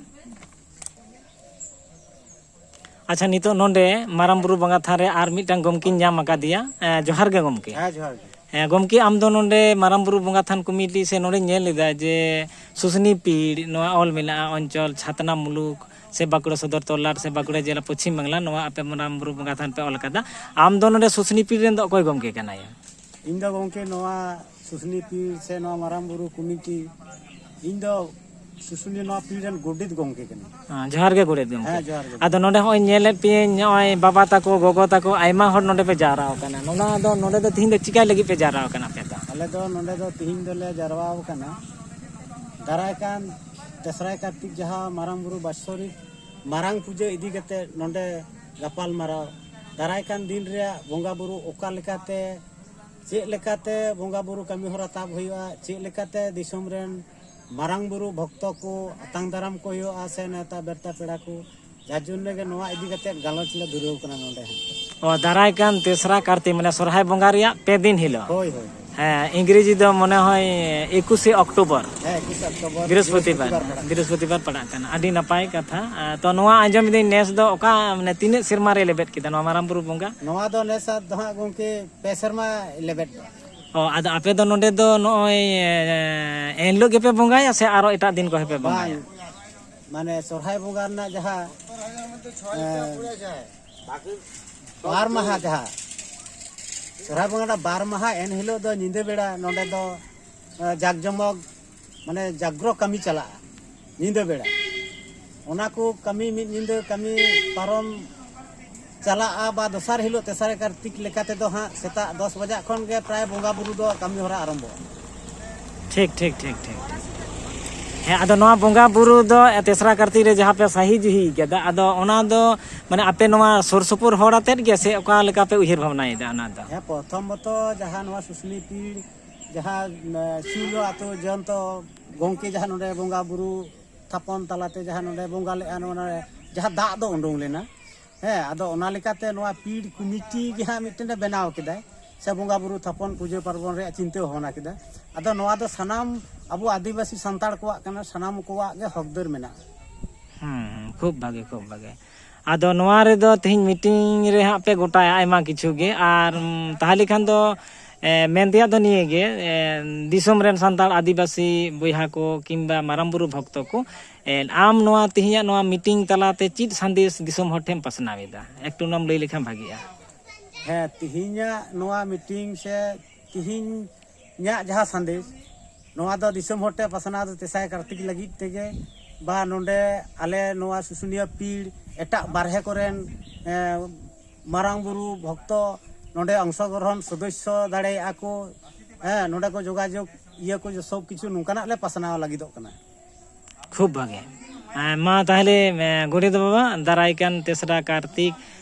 ᱟᱪᱪᱷᱟ, ᱱᱤᱛᱚᱜ ᱱᱚᱰᱮ ᱢᱟᱨᱟᱝ ᱵᱩᱨᱩ ᱵᱚᱸᱜᱟ ᱛᱷᱟᱱ ᱨᱮ ᱟᱨ ᱢᱤᱫᱴᱟᱝ ᱜᱚᱢᱠᱮᱧ ᱧᱟᱢ ᱟᱠᱟᱫᱮᱭᱟ᱾ ᱮ, ᱡᱚᱦᱟᱨ ᱜᱮ ᱜᱚᱢᱠᱮ᱾ ᱦᱮᱸ, ᱡᱚᱦᱟᱨ ᱜᱮ᱾ ᱦᱮᱸ, ᱜᱚᱢᱠᱮ, ᱟᱢ ᱫᱚ ᱱᱚᱰᱮ ᱢᱟᱨᱟᱝ ᱵᱩᱨᱩ ᱵᱚᱸᱜᱟ ᱛᱷᱟᱱ ᱠᱚᱢᱤᱴᱤ ᱥᱮ ᱱᱚᱰᱮᱧ ᱧᱮᱞ ᱮᱫᱟ ᱡᱮ ᱥᱩᱥᱱᱤ ᱯᱤᱲ, ᱱᱚᱣᱟ ᱚᱞ ᱢᱮᱱᱟᱜᱼᱟ, ᱚᱧᱪᱚᱞ ᱪᱷᱟᱛᱱᱟ ᱢᱩᱞᱩᱠ ᱥᱮ ᱵᱟᱸᱠᱩᱲᱟ ᱥᱚᱫᱚᱨ ᱛᱚᱞᱟᱴ ᱥᱮ ᱵᱟᱸᱠᱩᱲᱟ ᱡᱮᱞᱟ ᱯᱚᱪᱷᱤᱢ ᱵᱟᱝᱞᱟ, ᱱᱚᱣᱟ ᱟᱯᱮ ᱢᱟᱨᱟᱝ ᱵᱩᱨᱩ ᱵᱚᱸᱜᱟ ᱛᱷᱟᱱ ᱯᱮ ᱚᱞ ᱟᱠᱟᱫᱟ᱾ ᱟᱢ ᱫᱚ ᱱᱚᱰᱮ ᱥᱩᱥᱱᱤ ᱯᱤᱲ ᱨᱮᱱ ᱫᱚ ᱚᱠᱚᱭ ᱜᱚᱢᱠᱮ ᱠᱟᱱᱟᱭᱟ? ᱤᱧ ᱫᱚ ᱜᱚᱢᱠᱮ ᱱᱚᱣᱟ ᱥᱩᱥᱱᱤ ᱯᱤᱲ ᱥᱮ ᱱᱚᱣᱟ ᱢᱟᱨᱟᱝ ᱵᱩᱨᱩ ᱠᱚᱢᱤᱴᱤ, ᱤᱧ ᱫᱚ ᱥᱩᱥᱩᱱᱤᱭᱟᱹ ᱱᱚᱣᱟ ᱯᱤᱲ ᱨᱮᱱ ᱜᱚᱰᱮᱛ ᱜᱚᱢᱠᱮ ᱠᱟᱹᱱᱟᱹᱧ᱾ ᱦᱮᱸ, ᱡᱚᱦᱟᱨ ᱜᱮ ᱜᱚᱰᱮᱛ ᱜᱚᱢᱠᱮ᱾ ᱦᱮᱸ, ᱡᱚᱦᱟᱨ ᱜᱮ᱾ ᱟᱫᱚ ᱱᱚᱰᱮ ᱦᱚᱸᱜᱼᱚᱭ ᱧᱮᱞᱮᱫ ᱯᱮᱭᱟᱹᱧ, ᱱᱚᱜᱼᱚᱭ ᱵᱟᱵᱟ ᱛᱟᱠᱚ, ᱜᱚᱜᱚ ᱛᱟᱠᱚ, ᱟᱭᱢᱟ ᱦᱚᱲ ᱱᱚᱰᱮ ᱯᱮ ᱡᱟᱣᱨᱟ ᱟᱠᱟᱱᱟ᱾ ᱱᱚᱣᱟ ᱫᱚ, ᱱᱚᱰᱮ ᱫᱚ ᱛᱤᱦᱤᱧ ᱫᱚ ᱪᱤᱠᱟᱭ ᱞᱟᱹᱜᱤᱫ ᱯᱮ ᱡᱟᱣᱨᱟ ᱟᱠᱟᱱᱟ ᱟᱯᱮ ᱫᱚ? ᱟᱞᱮ ᱫᱚ ᱱᱚᱰᱮ ᱫᱚ ᱛᱤᱦᱤᱧ ᱫᱚᱞᱮ ᱡᱟᱨᱣᱟ ᱟᱠᱟᱱᱟ, ᱫᱟᱨᱟᱭ ᱠᱟᱱ ᱛᱮᱥᱨᱟᱭ ᱠᱟᱨᱛᱤᱠ ᱡᱟᱦᱟᱸ ᱢᱟᱨᱟᱝ ᱵᱩᱨᱩ ᱵᱟᱛᱥᱚᱨᱤᱠ ᱢᱟᱨᱟᱝ ᱯᱩᱡᱟᱹ ᱤᱫᱤ ᱠᱟᱛᱮ ᱱᱚᱰᱮ ᱜᱟᱯᱟᱞ ᱢᱟᱨᱟᱣ, ᱫᱟᱨᱟᱭ ᱠᱟᱱ ᱫᱤᱱ ᱨᱮᱭᱟᱜ ᱵᱚᱸᱜᱟ ᱵᱩᱨᱩ ᱚᱠᱟ ᱞᱮᱠᱟᱛᱮ, ᱪᱮᱫ ᱞᱮᱠᱟᱛᱮ ᱵᱚᱸᱜᱟ ᱵᱩᱨᱩ ᱠᱟᱹᱢᱤ ᱦᱚᱨᱟ ᱛᱟᱵ ᱦᱩᱭᱩᱜᱼᱟ, ᱪᱮᱫ ᱞᱮᱠᱟᱛᱮ ᱫᱤᱥᱚᱢ ᱨᱮᱱ ᱢᱟᱨᱟᱝ ᱵᱩᱨᱩ ᱵᱷᱚᱠᱛᱚ ᱠᱚ ᱟᱛᱟᱝ ᱫᱟᱨᱟᱢ ᱠᱚ ᱦᱩᱭᱩᱜᱼᱟ, ᱥᱮ ᱱᱮᱣᱛᱟ ᱵᱮᱨᱛᱟ ᱯᱮᱲᱟ ᱠᱚ, ᱡᱟᱨ ᱡᱚᱱᱱᱮ ᱜᱮ ᱱᱚᱣᱟ ᱤᱫᱤ ᱠᱟᱛᱮ ᱜᱟᱞᱚᱪ ᱞᱮ ᱫᱷᱩᱨᱟᱹᱣ ᱠᱟᱱᱟ ᱱᱚᱰᱮ ᱦᱚᱸ᱾ ᱚ, ᱫᱟᱨᱟᱭ ᱠᱟᱱ ᱛᱮᱥᱨᱟ ᱠᱟᱨᱛᱤ, ᱢᱟᱱᱮ ᱥᱚᱨᱦᱟᱭ ᱵᱚᱸᱜᱟ ᱨᱮᱭᱟᱜ ᱯᱮ ᱫᱤᱱ ᱦᱤᱞᱳᱜ᱾ ᱦᱳᱭ, ᱦᱳᱭ, ᱦᱳᱭ᱾ ᱦᱮᱸ, ᱤᱝᱨᱮᱡᱤ ᱫᱚ ᱢᱚᱱᱮ ᱦᱚᱭ ᱮᱠᱩᱥᱮ ᱚᱠᱴᱳᱵᱚᱨ᱾ ᱦᱮᱸ, ᱮᱠᱩᱥᱮ ᱚᱠᱴᱳᱵᱚᱨ, ᱵᱤᱨᱚᱥᱯᱚᱛᱤᱵᱟᱨ, ᱵᱤᱨᱚᱥᱯᱚᱛᱤᱵᱟᱨ ᱯᱟᱲᱟᱜ ᱠᱟᱱᱟ᱾ ᱵᱤᱨᱚᱥᱯᱚᱛᱤᱵᱟᱨ ᱯᱟᱲᱟᱜ ᱠᱟᱱᱟ᱾ ᱟᱹᱰᱤ ᱱᱟᱯᱟᱭ ᱠᱟᱛᱷᱟ᱾ ᱟ, ᱛᱚ, ᱱᱚᱣᱟ ᱟᱸᱡᱚᱢ ᱮᱫᱟᱹᱧ ᱱᱮᱥ ᱫᱚ ᱚᱠᱟ, ᱢᱟᱱᱮ, ᱛᱤᱱᱟᱹᱜ ᱥᱮᱨᱢᱟ ᱨᱮ ᱞᱮᱵᱮᱫ ᱠᱮᱫᱟ ᱱᱚᱣᱟ ᱢᱟᱨᱟᱝ ᱵᱩᱨᱩ ᱵᱚᱸᱜᱟ? ᱱᱚᱣᱟ ᱫᱚ ᱱᱮᱥ ᱫᱚ ᱦᱟᱸᱜ ᱜᱚᱢᱠᱮ ᱯᱮ ᱥᱮᱨᱢᱟ ᱞᱮᱵᱮᱫ ᱫᱚ᱾ ᱚ, ᱟᱫᱚ ᱟᱯᱮ ᱫᱚ ᱱᱚᱰᱮ ᱫᱚ ᱱᱚᱜᱼᱚᱭ, ᱮ, ᱮᱱᱦᱤᱞᱳᱜ ᱜᱮᱯᱮ ᱵᱚᱸᱜᱟᱭᱟ ᱥᱮ ᱟᱨᱚ ᱮᱴᱟᱜ ᱫᱤᱱ ᱠᱚᱦᱚᱸ ᱯᱮ ᱵᱚᱸᱜᱟᱭᱟ? ᱵᱟᱝ, ᱢᱟᱱᱮ ᱥᱚᱨᱦᱟᱭ ᱵᱚᱸᱜᱟ ᱨᱮᱱᱟᱜ ᱡᱟᱦᱟᱸ, ᱮ, ᱵᱟᱨ ᱢᱟᱦᱟ ᱡᱟᱦᱟᱸ, ᱥᱚᱨᱦᱟᱭ ᱵᱚᱸᱜᱟ ᱨᱮᱱᱟᱜ ᱵᱟᱨ ᱢᱟᱦᱟ ᱮᱱ ᱦᱤᱞᱳᱜ ᱫᱚ ᱧᱤᱫᱟᱹ ᱵᱮᱲᱟ ᱱᱚᱰᱮ ᱫᱚ, ᱮ, ᱡᱟᱠ ᱡᱚᱢᱚᱠ, ᱢᱟᱱᱮ ᱡᱟᱜᱽᱨᱚ ᱠᱟᱹᱢᱤ ᱪᱟᱞᱟᱜᱼᱟ ᱧᱤᱫᱟᱹ ᱵᱮᱲᱟ᱾ ᱚᱱᱟ ᱠᱚ ᱠᱟᱹᱢᱤ ᱢᱤᱫ ᱧᱤᱫᱟᱹ ᱠᱟᱹᱢᱤ ᱯᱟᱨᱚᱢ ᱪᱟᱞᱟᱜᱼᱟ, ᱵᱟ ᱫᱚᱥᱟᱨ ᱦᱤᱞᱳᱜ ᱛᱮᱥᱟᱨ ᱠᱟᱨᱛᱤᱠ ᱞᱮᱠᱟ ᱛᱮᱫᱚ ᱦᱟᱸᱜ ᱥᱮᱛᱟᱜ ᱫᱚᱥ ᱵᱟᱡᱟᱜ ᱠᱷᱚᱱ ᱜᱮ ᱯᱨᱟᱭ ᱵᱚᱸᱜᱟ ᱵᱩᱨᱩ ᱫᱚ ᱠᱟᱹᱢᱤ ᱦᱚᱨᱟ ᱟᱨᱟᱢᱵᱷᱚᱜᱼᱟ᱾ ᱴᱷᱤᱠ, ᱴᱷᱤᱠ, ᱴᱷᱤᱠ, ᱴᱷᱤᱠ, ᱴᱷᱤᱠ᱾ ᱦᱮᱸ, ᱟᱫᱚ ᱱᱚᱣᱟ ᱵᱚᱸᱜᱟ ᱵᱩᱨᱩ ᱫᱚ ᱛᱮᱥᱨᱟ ᱠᱟᱨᱛᱤᱠ ᱨᱮ ᱡᱟᱦᱟᱸ ᱯᱮ ᱥᱟᱹᱦᱤ ᱡᱩᱦᱤ ᱠᱟᱫᱟ, ᱟᱫᱚ ᱚᱱᱟ ᱫᱚ ᱢᱟᱱᱮ ᱟᱯᱮ ᱱᱚᱣᱟ ᱥᱩᱨ ᱥᱩᱯᱩᱨ ᱦᱚᱲ ᱟᱛᱮᱫ ᱜᱮ ᱥᱮ ᱚᱠᱟ ᱞᱮᱠᱟ ᱯᱮ ᱩᱭᱦᱟᱹᱨ ᱵᱷᱟᱵᱽᱱᱟᱭᱮᱫᱟ ᱚᱱᱟ ᱫᱚ? ᱦᱮᱸ, ᱯᱨᱚᱛᱷᱚᱢᱚᱛᱚ ᱡᱟᱦᱟᱸ ᱱᱚᱣᱟ ᱥᱩᱥᱩᱱᱤ ᱯᱤᱲ, ᱡᱟᱦᱟᱸ, ᱮ, ᱥᱤᱞᱫᱟᱹ ᱟᱹᱛᱩ ᱡᱚᱭᱚᱱᱛᱚ ᱜᱚᱢᱠᱮ ᱡᱟᱦᱟᱸ ᱱᱚᱰᱮ ᱵᱚᱸᱜᱟ ᱵᱩᱨᱩ ᱛᱷᱟᱯᱚᱱ ᱛᱟᱞᱟᱛᱮ ᱡᱟᱦᱟᱸ ᱱᱚᱰᱮ ᱵᱚᱸᱜᱟ ᱞᱮᱫᱼᱟ, ᱱᱚᱣᱟ ᱡᱟᱦᱟᱸ ᱫᱟᱜ ᱫᱚ ᱩᱰᱩᱝ ᱞᱮᱱᱟ᱾ ᱦᱮᱸ, ᱟᱫᱚ ᱚᱱᱟ ᱞᱮᱠᱟᱛᱮ ᱱᱚᱣᱟ ᱯᱤᱲ ᱠᱚᱢᱤᱴᱤ ᱜᱮ ᱦᱟᱸᱜ ᱢᱤᱫᱴᱮᱱ ᱮ ᱵᱮᱱᱟᱣ ᱠᱮᱫᱟᱭ, ᱥᱮ ᱵᱚᱸᱜᱟ ᱵᱩᱨᱩ ᱛᱷᱟᱯᱚᱱ ᱯᱩᱡᱟᱹ ᱯᱟᱨᱵᱚᱱ ᱨᱮᱭᱟᱜ ᱪᱤᱱᱛᱟᱹ ᱵᱷᱟᱵᱽᱱᱟ ᱠᱮᱫᱟ᱾ ᱟᱫᱚ ᱱᱚᱣᱟ ᱫᱚ ᱥᱟᱱᱟᱢ ᱟᱵᱚ ᱟᱹᱫᱤᱵᱟᱹᱥᱤ ᱥᱟᱱᱛᱟᱲ ᱠᱚᱣᱟᱜ ᱠᱟᱱᱟ, ᱥᱟᱱᱟᱢ ᱠᱚᱣᱟᱜ ᱜᱮ ᱦᱚᱠ ᱫᱟᱹᱨ ᱢᱮᱱᱟᱜᱼᱟ᱾ ᱦᱩᱸ, ᱦᱩᱸ, ᱠᱷᱩᱵ ᱵᱷᱟᱜᱮ, ᱠᱷᱩᱵ ᱵᱷᱟᱜᱮ᱾ ᱟᱫᱚ ᱱᱚᱣᱟ ᱨᱮᱫᱚ ᱛᱮᱦᱮᱧ ᱢᱤᱴᱤᱝ ᱨᱮ ᱦᱟᱸᱜ ᱯᱮ ᱜᱚᱴᱟᱭᱟ ᱟᱭᱢᱟ ᱠᱤᱪᱷᱩ ᱜᱮ, ᱟᱨ, ᱩᱢ, ᱛᱟᱦᱚᱞᱮ ᱠᱷᱟᱱ ᱫᱚ, ᱮ, ᱢᱮᱱ ᱛᱮᱭᱟᱜ ᱫᱚ ᱱᱤᱭᱟᱹ ᱜᱮ, ᱮ, ᱫᱤᱥᱚᱢ ᱨᱮᱱ ᱥᱟᱱᱛᱟᱲ ᱟᱹᱫᱤᱵᱟᱹᱥᱤ ᱵᱚᱭᱦᱟ ᱠᱚ ᱠᱤᱝᱵᱟ ᱢᱟᱨᱟᱝ ᱵᱩᱨᱩ ᱵᱷᱚᱠᱛᱚ ᱠᱚ, ᱮ, ᱟᱢ ᱱᱚᱣᱟ ᱛᱮᱦᱮᱧᱟᱜ ᱱᱚᱣᱟ ᱢᱤᱴᱤᱝ ᱛᱟᱞᱟᱛᱮ ᱪᱮᱫ ᱥᱟᱸᱫᱮᱥ ᱫᱤᱥᱚᱢ ᱦᱚᱲ ᱴᱷᱮᱱ ᱯᱟᱥᱱᱟᱣ ᱮᱫᱟ? ᱮᱠᱴᱩ ᱱᱚᱣᱟᱢ ᱞᱟᱹᱭ ᱞᱮᱠᱷᱟᱱ ᱵᱷᱟᱜᱤᱜᱼᱟ᱾ ᱦᱮᱸ, ᱛᱮᱦᱮᱧᱟᱜ ᱱᱚᱣᱟ ᱢᱤᱴᱤᱝ ᱥᱮ ᱛᱮᱦᱮᱧ ᱤᱧᱟᱹᱜ ᱡᱟᱦᱟᱸ ᱥᱟᱸᱫᱮᱥ, ᱱᱚᱣᱟ ᱫᱚ ᱫᱤᱥᱚᱢ ᱦᱚᱲ ᱴᱷᱮᱱ ᱯᱟᱥᱱᱟᱣ ᱫᱚ ᱛᱮᱥᱟᱭ ᱠᱟᱨᱛᱤᱠ ᱞᱟᱹᱜᱤᱫ ᱛᱮᱜᱮ, ᱵᱟ ᱱᱚᱰᱮ ᱟᱞᱮ ᱱᱚᱣᱟ ᱥᱩᱥᱩᱱᱤᱭᱟᱹ ᱯᱤᱲ ᱮᱴᱟᱜ ᱵᱟᱨᱦᱮ ᱠᱚᱨᱮᱱ, ᱮᱸ, ᱢᱟᱨᱟᱝ ᱵᱩᱨᱩ ᱵᱷᱚᱠᱛᱚ ᱱᱚᱰᱮ ᱚᱝᱥᱚᱜᱨᱚᱦᱚᱱ ᱥᱚᱫᱚᱥᱥᱚ ᱫᱟᱲᱮᱭᱟᱜᱼᱟ ᱠᱚ, ᱦᱮᱸ, ᱱᱚᱰᱮ ᱠᱚ ᱡᱳᱜᱟᱡᱳᱜᱽ ᱤᱭᱟᱹ ᱠᱚ ᱥᱚᱵ ᱠᱤᱪᱷᱩ ᱱᱚᱝᱠᱟᱱᱟᱜ ᱞᱮ ᱯᱟᱥᱱᱟᱣ ᱞᱟᱹᱜᱤᱫᱚᱜ ᱠᱟᱱᱟ᱾ ᱠᱷᱩᱵ ᱵᱷᱟᱜᱮ᱾ ᱮᱸ, ᱢᱟ ᱛᱟᱦᱚᱞᱮ, ᱮᱸ, ᱜᱚᱰᱮᱛ ᱵᱟᱵᱟ, ᱫᱟᱨᱟᱭ ᱠᱟᱱ ᱛᱮᱥᱨᱟ ᱠᱟᱨᱛᱤᱠ,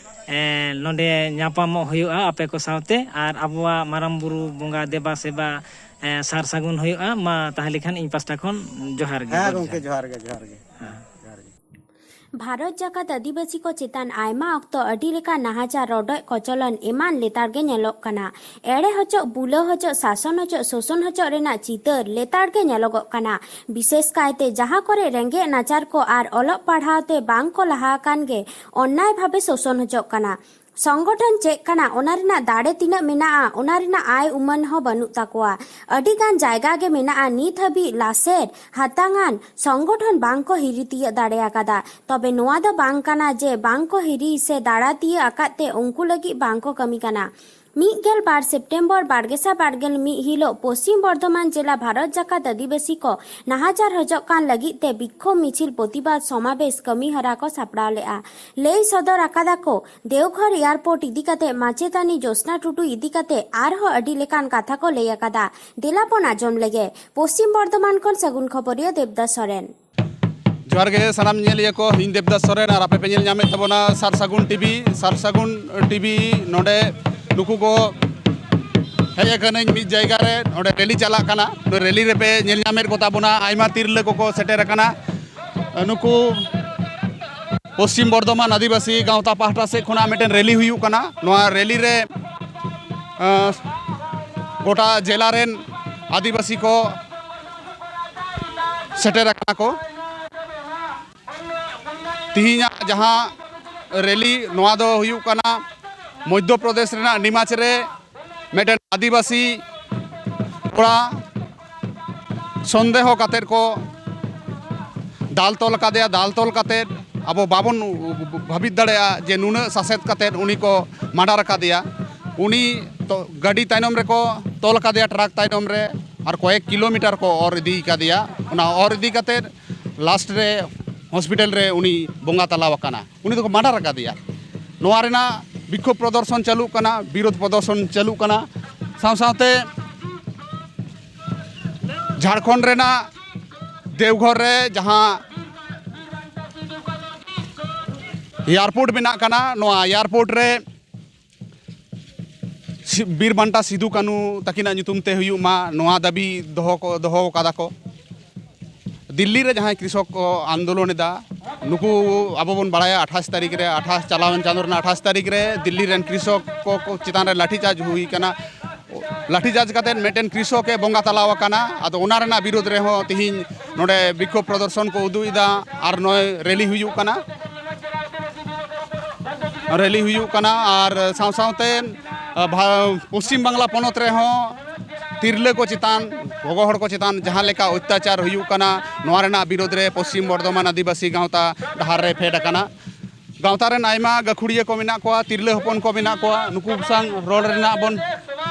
ᱮᱸ, ᱱᱚᱰᱮ ᱧᱟᱯᱟᱢᱚᱜ ᱦᱩᱭᱩᱜᱼᱟ ᱟᱯᱮ ᱠᱚ ᱥᱟᱶᱛᱮ, ᱟᱨ ᱟᱵᱚᱣᱟᱜ ᱢᱟᱨᱟᱝ ᱵᱩᱨᱩ ᱵᱚᱸᱜᱟ ᱫᱮᱵᱟ ᱥᱮᱵᱟ, ᱮᱸ, ᱥᱟᱨ ᱥᱟᱹᱜᱩᱱ ᱦᱩᱭᱩᱜᱼᱟ᱾ ᱢᱟ ᱛᱟᱦᱚᱞᱮ ᱠᱷᱟᱱ ᱤᱧ ᱯᱟᱥᱴᱟ ᱠᱷᱚᱱ ᱡᱚᱦᱟᱨ ᱜᱮ, ᱦᱮᱸ ᱜᱚᱰ ᱜᱚᱢᱠᱮ, ᱡᱚᱦᱟᱨ᱾ ᱡᱚᱦᱟᱨ ᱜᱮ, ᱡᱚᱦᱟᱨ ᱜᱮ᱾ ᱦᱮᱸ᱾ ᱦᱮᱸ, ᱡᱚᱦᱟᱨ ᱜᱮ᱾ ᱵᱷᱟᱨᱚᱛ ᱡᱟᱠᱟᱛ ᱟᱹᱫᱤᱵᱟᱹᱥᱤ ᱠᱚ ᱪᱮᱛᱟᱱ ᱟᱭᱢᱟ ᱚᱠᱛᱚ ᱟᱹᱰᱤ ᱞᱮᱠᱟᱱ ᱱᱟᱦᱟᱪᱟᱨ, ᱨᱚᱰᱚᱡ ᱠᱚᱪᱚᱞᱚᱱ ᱮᱢᱟᱱ ᱞᱮᱛᱟᱲ ᱜᱮ ᱧᱮᱞᱚᱜ ᱠᱟᱱᱟ᱾ ᱮᱲᱮ ᱦᱚᱪᱚᱜ, ᱵᱩᱞᱟᱹ ᱦᱚᱪᱚᱜ, ᱥᱟᱥᱚᱱ ᱦᱚᱪᱚᱜ, ᱥᱳᱥᱳᱱ ᱦᱚᱪᱚᱜ ᱨᱮᱱᱟᱜ ᱪᱤᱛᱟᱹᱨ ᱞᱮᱛᱟᱲ ᱜᱮ ᱧᱮᱞᱚᱜᱚᱜ ᱠᱟᱱᱟ᱾ ᱵᱤᱥᱮᱥ ᱠᱟᱭᱛᱮ ᱡᱟᱦᱟᱸ ᱠᱚᱨᱮ ᱨᱮᱸᱜᱮᱡ ᱱᱟᱪᱟᱨ ᱠᱚ ᱟᱨ ᱚᱞᱚᱜ ᱯᱟᱲᱦᱟᱣ ᱛᱮ ᱵᱟᱝ ᱠᱚ ᱞᱟᱦᱟ ᱟᱠᱟᱱ ᱜᱮ ᱚᱱᱱᱟᱭ ᱵᱷᱟᱵᱮ ᱥᱳᱥᱳᱱ ᱦᱚᱪᱚᱜ ᱠᱟᱱᱟ᱾ ᱥᱚᱝᱜᱚᱴᱷᱚᱱ ᱪᱮᱫ ᱠᱟᱱᱟ, ᱚᱱᱟ ᱨᱮᱱᱟᱜ ᱫᱟᱲᱮ ᱛᱤᱱᱟᱹᱜ ᱢᱮᱱᱟᱜᱼᱟ, ᱚᱱᱟ ᱨᱮᱱᱟᱜ ᱟᱭ ᱩᱢᱟᱹᱱ ᱦᱚᱸ ᱵᱟᱹᱱᱩᱜ ᱛᱟᱠᱚᱣᱟ᱾ ᱟᱹᱰᱤ ᱜᱟᱱ ᱡᱟᱭᱜᱟ ᱜᱮ ᱢᱮᱱᱟᱜᱼᱟ ᱱᱤᱛ ᱦᱟᱹᱵᱤᱡ ᱞᱟᱥᱮᱨ ᱦᱟᱛᱟᱝᱟᱱ ᱥᱚᱝᱜᱚᱴᱷᱚᱱ ᱵᱟᱝ ᱠᱚ ᱦᱤᱨᱤ ᱛᱤᱭᱟᱹᱜ ᱫᱟᱲᱮ ᱟᱠᱟᱫᱟ᱾ ᱛᱚᱵᱮ ᱱᱚᱣᱟ ᱫᱚ ᱵᱟᱝ ᱠᱟᱱᱟ ᱡᱮ ᱵᱟᱝ ᱠᱚ ᱦᱤᱨᱤ ᱥᱮ ᱫᱟᱲᱟ ᱛᱤᱭᱟᱹᱜ ᱟᱠᱟᱫ ᱛᱮ ᱩᱱᱠᱩ ᱞᱟᱹᱜᱤᱫ ᱵᱟᱝ ᱠᱚ ᱠᱟᱹᱢᱤ ᱠᱟᱱᱟ᱾ ᱢᱤᱫ ᱜᱮᱞ ᱵᱟᱨ ᱥᱮᱯᱴᱮᱢᱵᱚᱨ ᱵᱟᱨ ᱜᱮᱥᱟᱭ ᱵᱟᱨ ᱜᱮᱞ ᱢᱤᱫ ᱦᱤᱞᱚᱜ ᱯᱚᱥᱪᱤᱢ ᱵᱚᱨᱫᱷᱚᱢᱟᱱ ᱡᱮᱞᱟ ᱵᱷᱟᱨᱚᱛ ᱡᱟᱠᱟᱛ ᱟᱹᱫᱤᱵᱟᱹᱥᱤ ᱠᱚ ᱱᱟᱦᱟᱪᱟᱨ ᱦᱚᱪᱚᱜ ᱠᱟᱱ ᱞᱟᱹᱜᱤᱫ ᱛᱮ ᱵᱤᱠᱠᱷᱳᱵ ᱢᱤᱪᱷᱤᱞ ᱯᱨᱚᱛᱤᱵᱟᱫ ᱥᱚᱢᱟᱵᱮᱥ ᱠᱟᱹᱢᱤ ᱦᱚᱨᱟ ᱠᱚ ᱥᱟᱯᱲᱟᱣ ᱞᱮᱫᱼᱟ᱾ ᱞᱟᱹᱭ ᱥᱚᱫᱚᱨ ᱟᱠᱟᱫᱟ ᱠᱚ ᱫᱮᱣᱜᱷᱚᱨ ᱮᱭᱟᱨᱯᱳᱨᱴ ᱤᱫᱤ ᱠᱟᱛᱮ ᱢᱟᱪᱮᱛᱟᱹᱱᱤ ᱡᱳᱥᱱᱟ ᱴᱩᱰᱩ ᱤᱫᱤ ᱠᱟᱛᱮ ᱟᱨᱦᱚᱸ ᱟᱹᱰᱤ ᱞᱮᱠᱟᱱ ᱠᱟᱛᱷᱟ ᱠᱚ ᱞᱟᱹᱭ ᱟᱠᱟᱫᱟ᱾ ᱫᱮᱞᱟ ᱵᱚᱱ ᱟᱸᱡᱚᱢ ᱞᱮᱜᱮ ᱯᱚᱥᱪᱤᱢ ᱵᱚᱨᱫᱷᱚᱢᱟᱱ ᱠᱷᱚᱱ ᱥᱟᱹᱜᱩᱱ ᱠᱷᱚᱵᱚᱨᱤᱭᱟᱹ ᱫᱮᱵᱫᱟᱥ ᱥᱚᱨᱮᱱ᱾ ᱡᱚᱦᱟᱨ ᱜᱮ ᱥᱟᱱᱟᱢ ᱧᱮᱞᱤᱭᱟᱹ ᱠᱚ, ᱤᱧ ᱫᱮᱵᱫᱟᱥ ᱥᱚᱨᱮᱱ ᱟᱨ ᱟᱯᱮ ᱯᱮ ᱧᱮᱞ ᱧᱟᱢᱮᱫ ᱛᱟᱵᱚᱱᱟ ᱥᱟᱨ ᱥᱟᱹᱜᱩᱱ ᱴᱤᱵᱷᱤ᱾ ᱥᱟᱨ ᱥᱟᱹᱜᱩᱱ ᱴᱤᱵᱷᱤ ᱱᱚᱰᱮ ᱱᱩᱠᱩ ᱠᱚ ᱦᱮᱡ ᱟᱠᱟᱱᱟᱹᱧ ᱢᱤᱫ ᱡᱟᱭᱜᱟ ᱨᱮ, ᱱᱚᱰᱮ ᱨᱮᱞᱤ ᱪᱟᱞᱟᱜ ᱠᱟᱱᱟ᱾ ᱱᱚᱰᱮ ᱨᱮᱞᱤ ᱨᱮᱯᱮ ᱧᱮᱞ ᱧᱟᱢᱮᱫ ᱠᱚᱛᱟ ᱵᱚᱱᱟ, ᱟᱭᱢᱟ ᱛᱤᱨᱞᱟᱹ ᱠᱚᱠᱚ ᱥᱮᱴᱮᱨ ᱟᱠᱟᱱᱟ᱾ ᱱᱩᱠᱩ ᱯᱚᱥᱪᱤᱢ ᱵᱚᱨᱫᱷᱚᱢᱟᱱ ᱟᱹᱫᱤᱵᱟᱹᱥᱤ ᱜᱟᱶᱛᱟ ᱯᱟᱦᱴᱟ ᱥᱮᱫ ᱠᱷᱚᱱᱟᱜ ᱢᱤᱫᱴᱮᱱ ᱨᱮᱞᱤ ᱦᱩᱭᱩᱜ ᱠᱟᱱᱟ᱾ ᱱᱚᱣᱟ ᱨᱮᱞᱤ ᱨᱮ ᱟᱸ, ᱜᱚᱴᱟ ᱡᱮᱞᱟ ᱨᱮᱱ ᱟᱹᱫᱤᱵᱟᱹᱥᱤ ᱠᱚ ᱥᱮᱴᱮᱨ ᱟᱠᱟᱱᱟ ᱠᱚ᱾ ᱛᱤᱦᱤᱧᱟᱜ ᱡᱟᱦᱟᱸ ᱨᱮᱞᱤ, ᱱᱚᱣᱟ ᱫᱚ ᱦᱩᱭᱩᱜ ᱠᱟᱱᱟ ᱢᱚᱫᱽᱫᱷᱚ ᱯᱨᱚᱫᱮᱥ ᱨᱮᱱᱟᱜ ᱱᱤᱢᱟᱪ ᱨᱮ ᱢᱤᱫᱴᱮᱱ ᱟᱹᱫᱤᱵᱟᱹᱥᱤ ᱠᱚᱲᱟ ᱥᱚᱱᱫᱮᱦᱚ ᱠᱟᱛᱮᱫ ᱠᱚ ᱫᱟᱞ ᱛᱚᱞ ᱟᱠᱟᱫᱮᱭᱟ᱾ ᱫᱟᱞ ᱛᱚᱞ ᱠᱟᱛᱮᱫ ᱟᱵᱚ ᱵᱟᱵᱚᱱ ᱵᱷᱟᱹᱵᱤᱛ ᱫᱟᱲᱮᱭᱟᱜᱼᱟ ᱡᱮ ᱱᱩᱱᱟᱹᱜ ᱥᱟᱥᱮᱛ ᱠᱟᱛᱮᱫ ᱩᱱᱤ ᱠᱚ ᱢᱟᱰᱟᱨ ᱟᱠᱟᱫᱮᱭᱟ᱾ ᱩᱱᱤ ᱛᱚ ᱜᱟᱹᱰᱤ ᱛᱟᱭᱱᱚᱢ ᱨᱮᱠᱚ ᱛᱚᱞ ᱟᱠᱟᱫᱮᱭᱟ, ᱴᱨᱟᱠ ᱛᱟᱭᱱᱚᱢ ᱨᱮ, ᱟᱨ ᱠᱚᱭᱮᱠ ᱠᱤᱞᱳᱢᱤᱴᱟᱨ ᱠᱚ ᱚᱨ ᱤᱫᱤ ᱠᱟᱫᱮᱭᱟ᱾ ᱚᱱᱟ ᱚᱨ ᱤᱫᱤ ᱠᱟᱛᱮᱫ ᱞᱟᱥᱴ ᱨᱮ ᱦᱚᱥᱯᱤᱴᱟᱞ ᱨᱮ ᱩᱱᱤ ᱵᱚᱸᱜᱟ ᱛᱟᱞᱟᱣ ᱟᱠᱟᱱᱟ᱾ ᱩᱱᱤ ᱫᱚᱠᱚ ᱢᱟᱰᱟᱨ ᱟᱠᱟᱫᱮᱭᱟ᱾ ᱱᱚᱣᱟ ᱨᱮᱱᱟᱜ ᱵᱤᱠᱠᱷᱳᱵ ᱯᱨᱚᱫᱚᱨᱥᱚᱱ ᱪᱟᱹᱞᱩᱜ ᱠᱟᱱᱟ, ᱵᱤᱨᱳᱫᱷ ᱯᱨᱚᱫᱚᱨᱥᱚᱱ ᱪᱟᱹᱞᱩᱜ ᱠᱟᱱᱟ᱾ ᱥᱟᱶ ᱥᱟᱶᱛᱮ ᱡᱷᱟᱲᱠᱷᱚᱸᱰ ᱨᱮᱱᱟᱜ ᱫᱮᱣᱜᱷᱚᱨ ᱨᱮ ᱡᱟᱦᱟᱸ ᱮᱭᱟᱨᱯᱳᱨᱴ ᱵᱮᱱᱟᱜ ᱠᱟᱱᱟ, ᱱᱚᱣᱟ ᱮᱭᱟᱨᱯᱳᱨᱴ ᱨᱮ ᱥᱤ- ᱵᱤᱨ ᱵᱟᱱᱴᱟ ᱥᱤᱫᱩ ᱠᱟᱹᱱᱩ ᱛᱟᱹᱠᱤᱱᱟᱜ ᱧᱩᱛᱩᱢ ᱛᱮ ᱦᱩᱭᱩᱜ ᱢᱟ, ᱱᱚᱣᱟ ᱫᱟᱹᱵᱤ ᱫᱚᱦᱚ ᱠᱚ ᱫᱚᱦᱚ ᱟᱠᱟᱫᱟ ᱠᱚ᱾ ᱫᱤᱞᱞᱤ ᱨᱮ ᱡᱟᱦᱟᱸᱭ ᱠᱨᱤᱥᱚᱠ ᱠᱚ ᱟᱱᱫᱳᱞᱚᱱ ᱮᱫᱟ, ᱱᱩᱠᱩ ᱟᱵᱚ ᱵᱚᱱ ᱵᱟᱲᱟᱭᱟ ᱟᱴᱷᱟᱥ ᱛᱟᱹᱨᱤᱠᱷ ᱨᱮ, ᱟᱴᱷᱟᱥ ᱪᱟᱞᱟᱣᱮᱱ ᱪᱟᱸᱫᱳ ᱨᱮᱱᱟᱜ ᱟᱴᱷᱟᱥ ᱛᱟᱹᱨᱤᱠᱷ ᱨᱮ ᱫᱤᱞᱞᱤ ᱨᱮᱱ ᱠᱨᱤᱥᱚᱠ ᱠᱚ ᱠᱚ ᱪᱮᱛᱟᱱ ᱨᱮ ᱞᱟᱴᱷᱤ ᱪᱟᱨᱡᱽ ᱦᱩᱭ ᱠᱟᱱᱟ᱾ ᱞᱟᱴᱷᱤ ᱪᱟᱨᱡᱽ ᱠᱟᱛᱮᱫ ᱢᱤᱫᱴᱮᱱ ᱠᱨᱤᱥᱚᱠ ᱮ ᱵᱚᱸᱜᱟ ᱛᱟᱞᱟᱣ ᱟᱠᱟᱱᱟ᱾ ᱟᱫᱚ ᱚᱱᱟ ᱨᱮᱱᱟᱜ ᱵᱤᱨᱳᱫᱷ ᱨᱮᱦᱚᱸ ᱛᱤᱦᱤᱧ ᱱᱚᱰᱮ ᱵᱤᱠᱠᱷᱳᱵ ᱯᱨᱚᱫᱚᱨᱥᱚᱱ ᱠᱚ ᱩᱫᱩᱜ ᱮᱫᱟ ᱟᱨ ᱱᱚᱜᱼᱚᱭ ᱨᱮᱞᱤ ᱦᱩᱭᱩᱜ ᱠᱟᱱᱟ᱾ ᱨᱮᱞᱤ ᱦᱩᱭᱩᱜ ᱠᱟᱱᱟ ᱟᱨ ᱥᱟᱶ ᱥᱟᱶᱛᱮ, ᱟ, ᱵᱷᱟ- ᱯᱚᱥᱪᱤᱢ ᱵᱟᱝᱞᱟ ᱯᱚᱱᱚᱛ ᱨᱮᱦᱚᱸ ᱛᱤᱨᱞᱟᱹ ᱠᱚ ᱪᱮᱛᱟᱱ, ᱜᱚᱜᱚ ᱦᱚᱲ ᱠᱚ ᱪᱮᱛᱟᱱ ᱡᱟᱦᱟᱸ ᱞᱮᱠᱟ ᱚᱛᱛᱟᱪᱟᱨ ᱦᱩᱭᱩᱜ ᱠᱟᱱᱟ, ᱱᱚᱣᱟ ᱨᱮᱱᱟᱜ ᱵᱤᱨᱳᱫᱷ ᱨᱮ ᱯᱚᱥᱪᱤᱢ ᱵᱚᱨᱫᱷᱚᱢᱟᱱ ᱟᱹᱫᱤᱵᱟᱹᱥᱤ ᱜᱟᱶᱛᱟ ᱰᱟᱦᱟᱨ ᱨᱮ ᱯᱷᱮᱰ ᱟᱠᱟᱱᱟ᱾ ᱜᱟᱶᱛᱟ ᱨᱮᱱ ᱟᱭᱢᱟ ᱜᱟᱹᱠᱷᱩᱲᱤᱭᱟᱹ ᱠᱚ ᱢᱮᱱᱟᱜ ᱠᱚᱣᱟ, ᱛᱤᱨᱞᱟᱹ ᱦᱚᱯᱚᱱ ᱠᱚ ᱢᱮᱱᱟᱜ ᱠᱚᱣᱟ, ᱱᱩᱠᱩ ᱥᱟᱶ ᱨᱚᱲ ᱨᱮᱱᱟᱜ ᱵᱚᱱ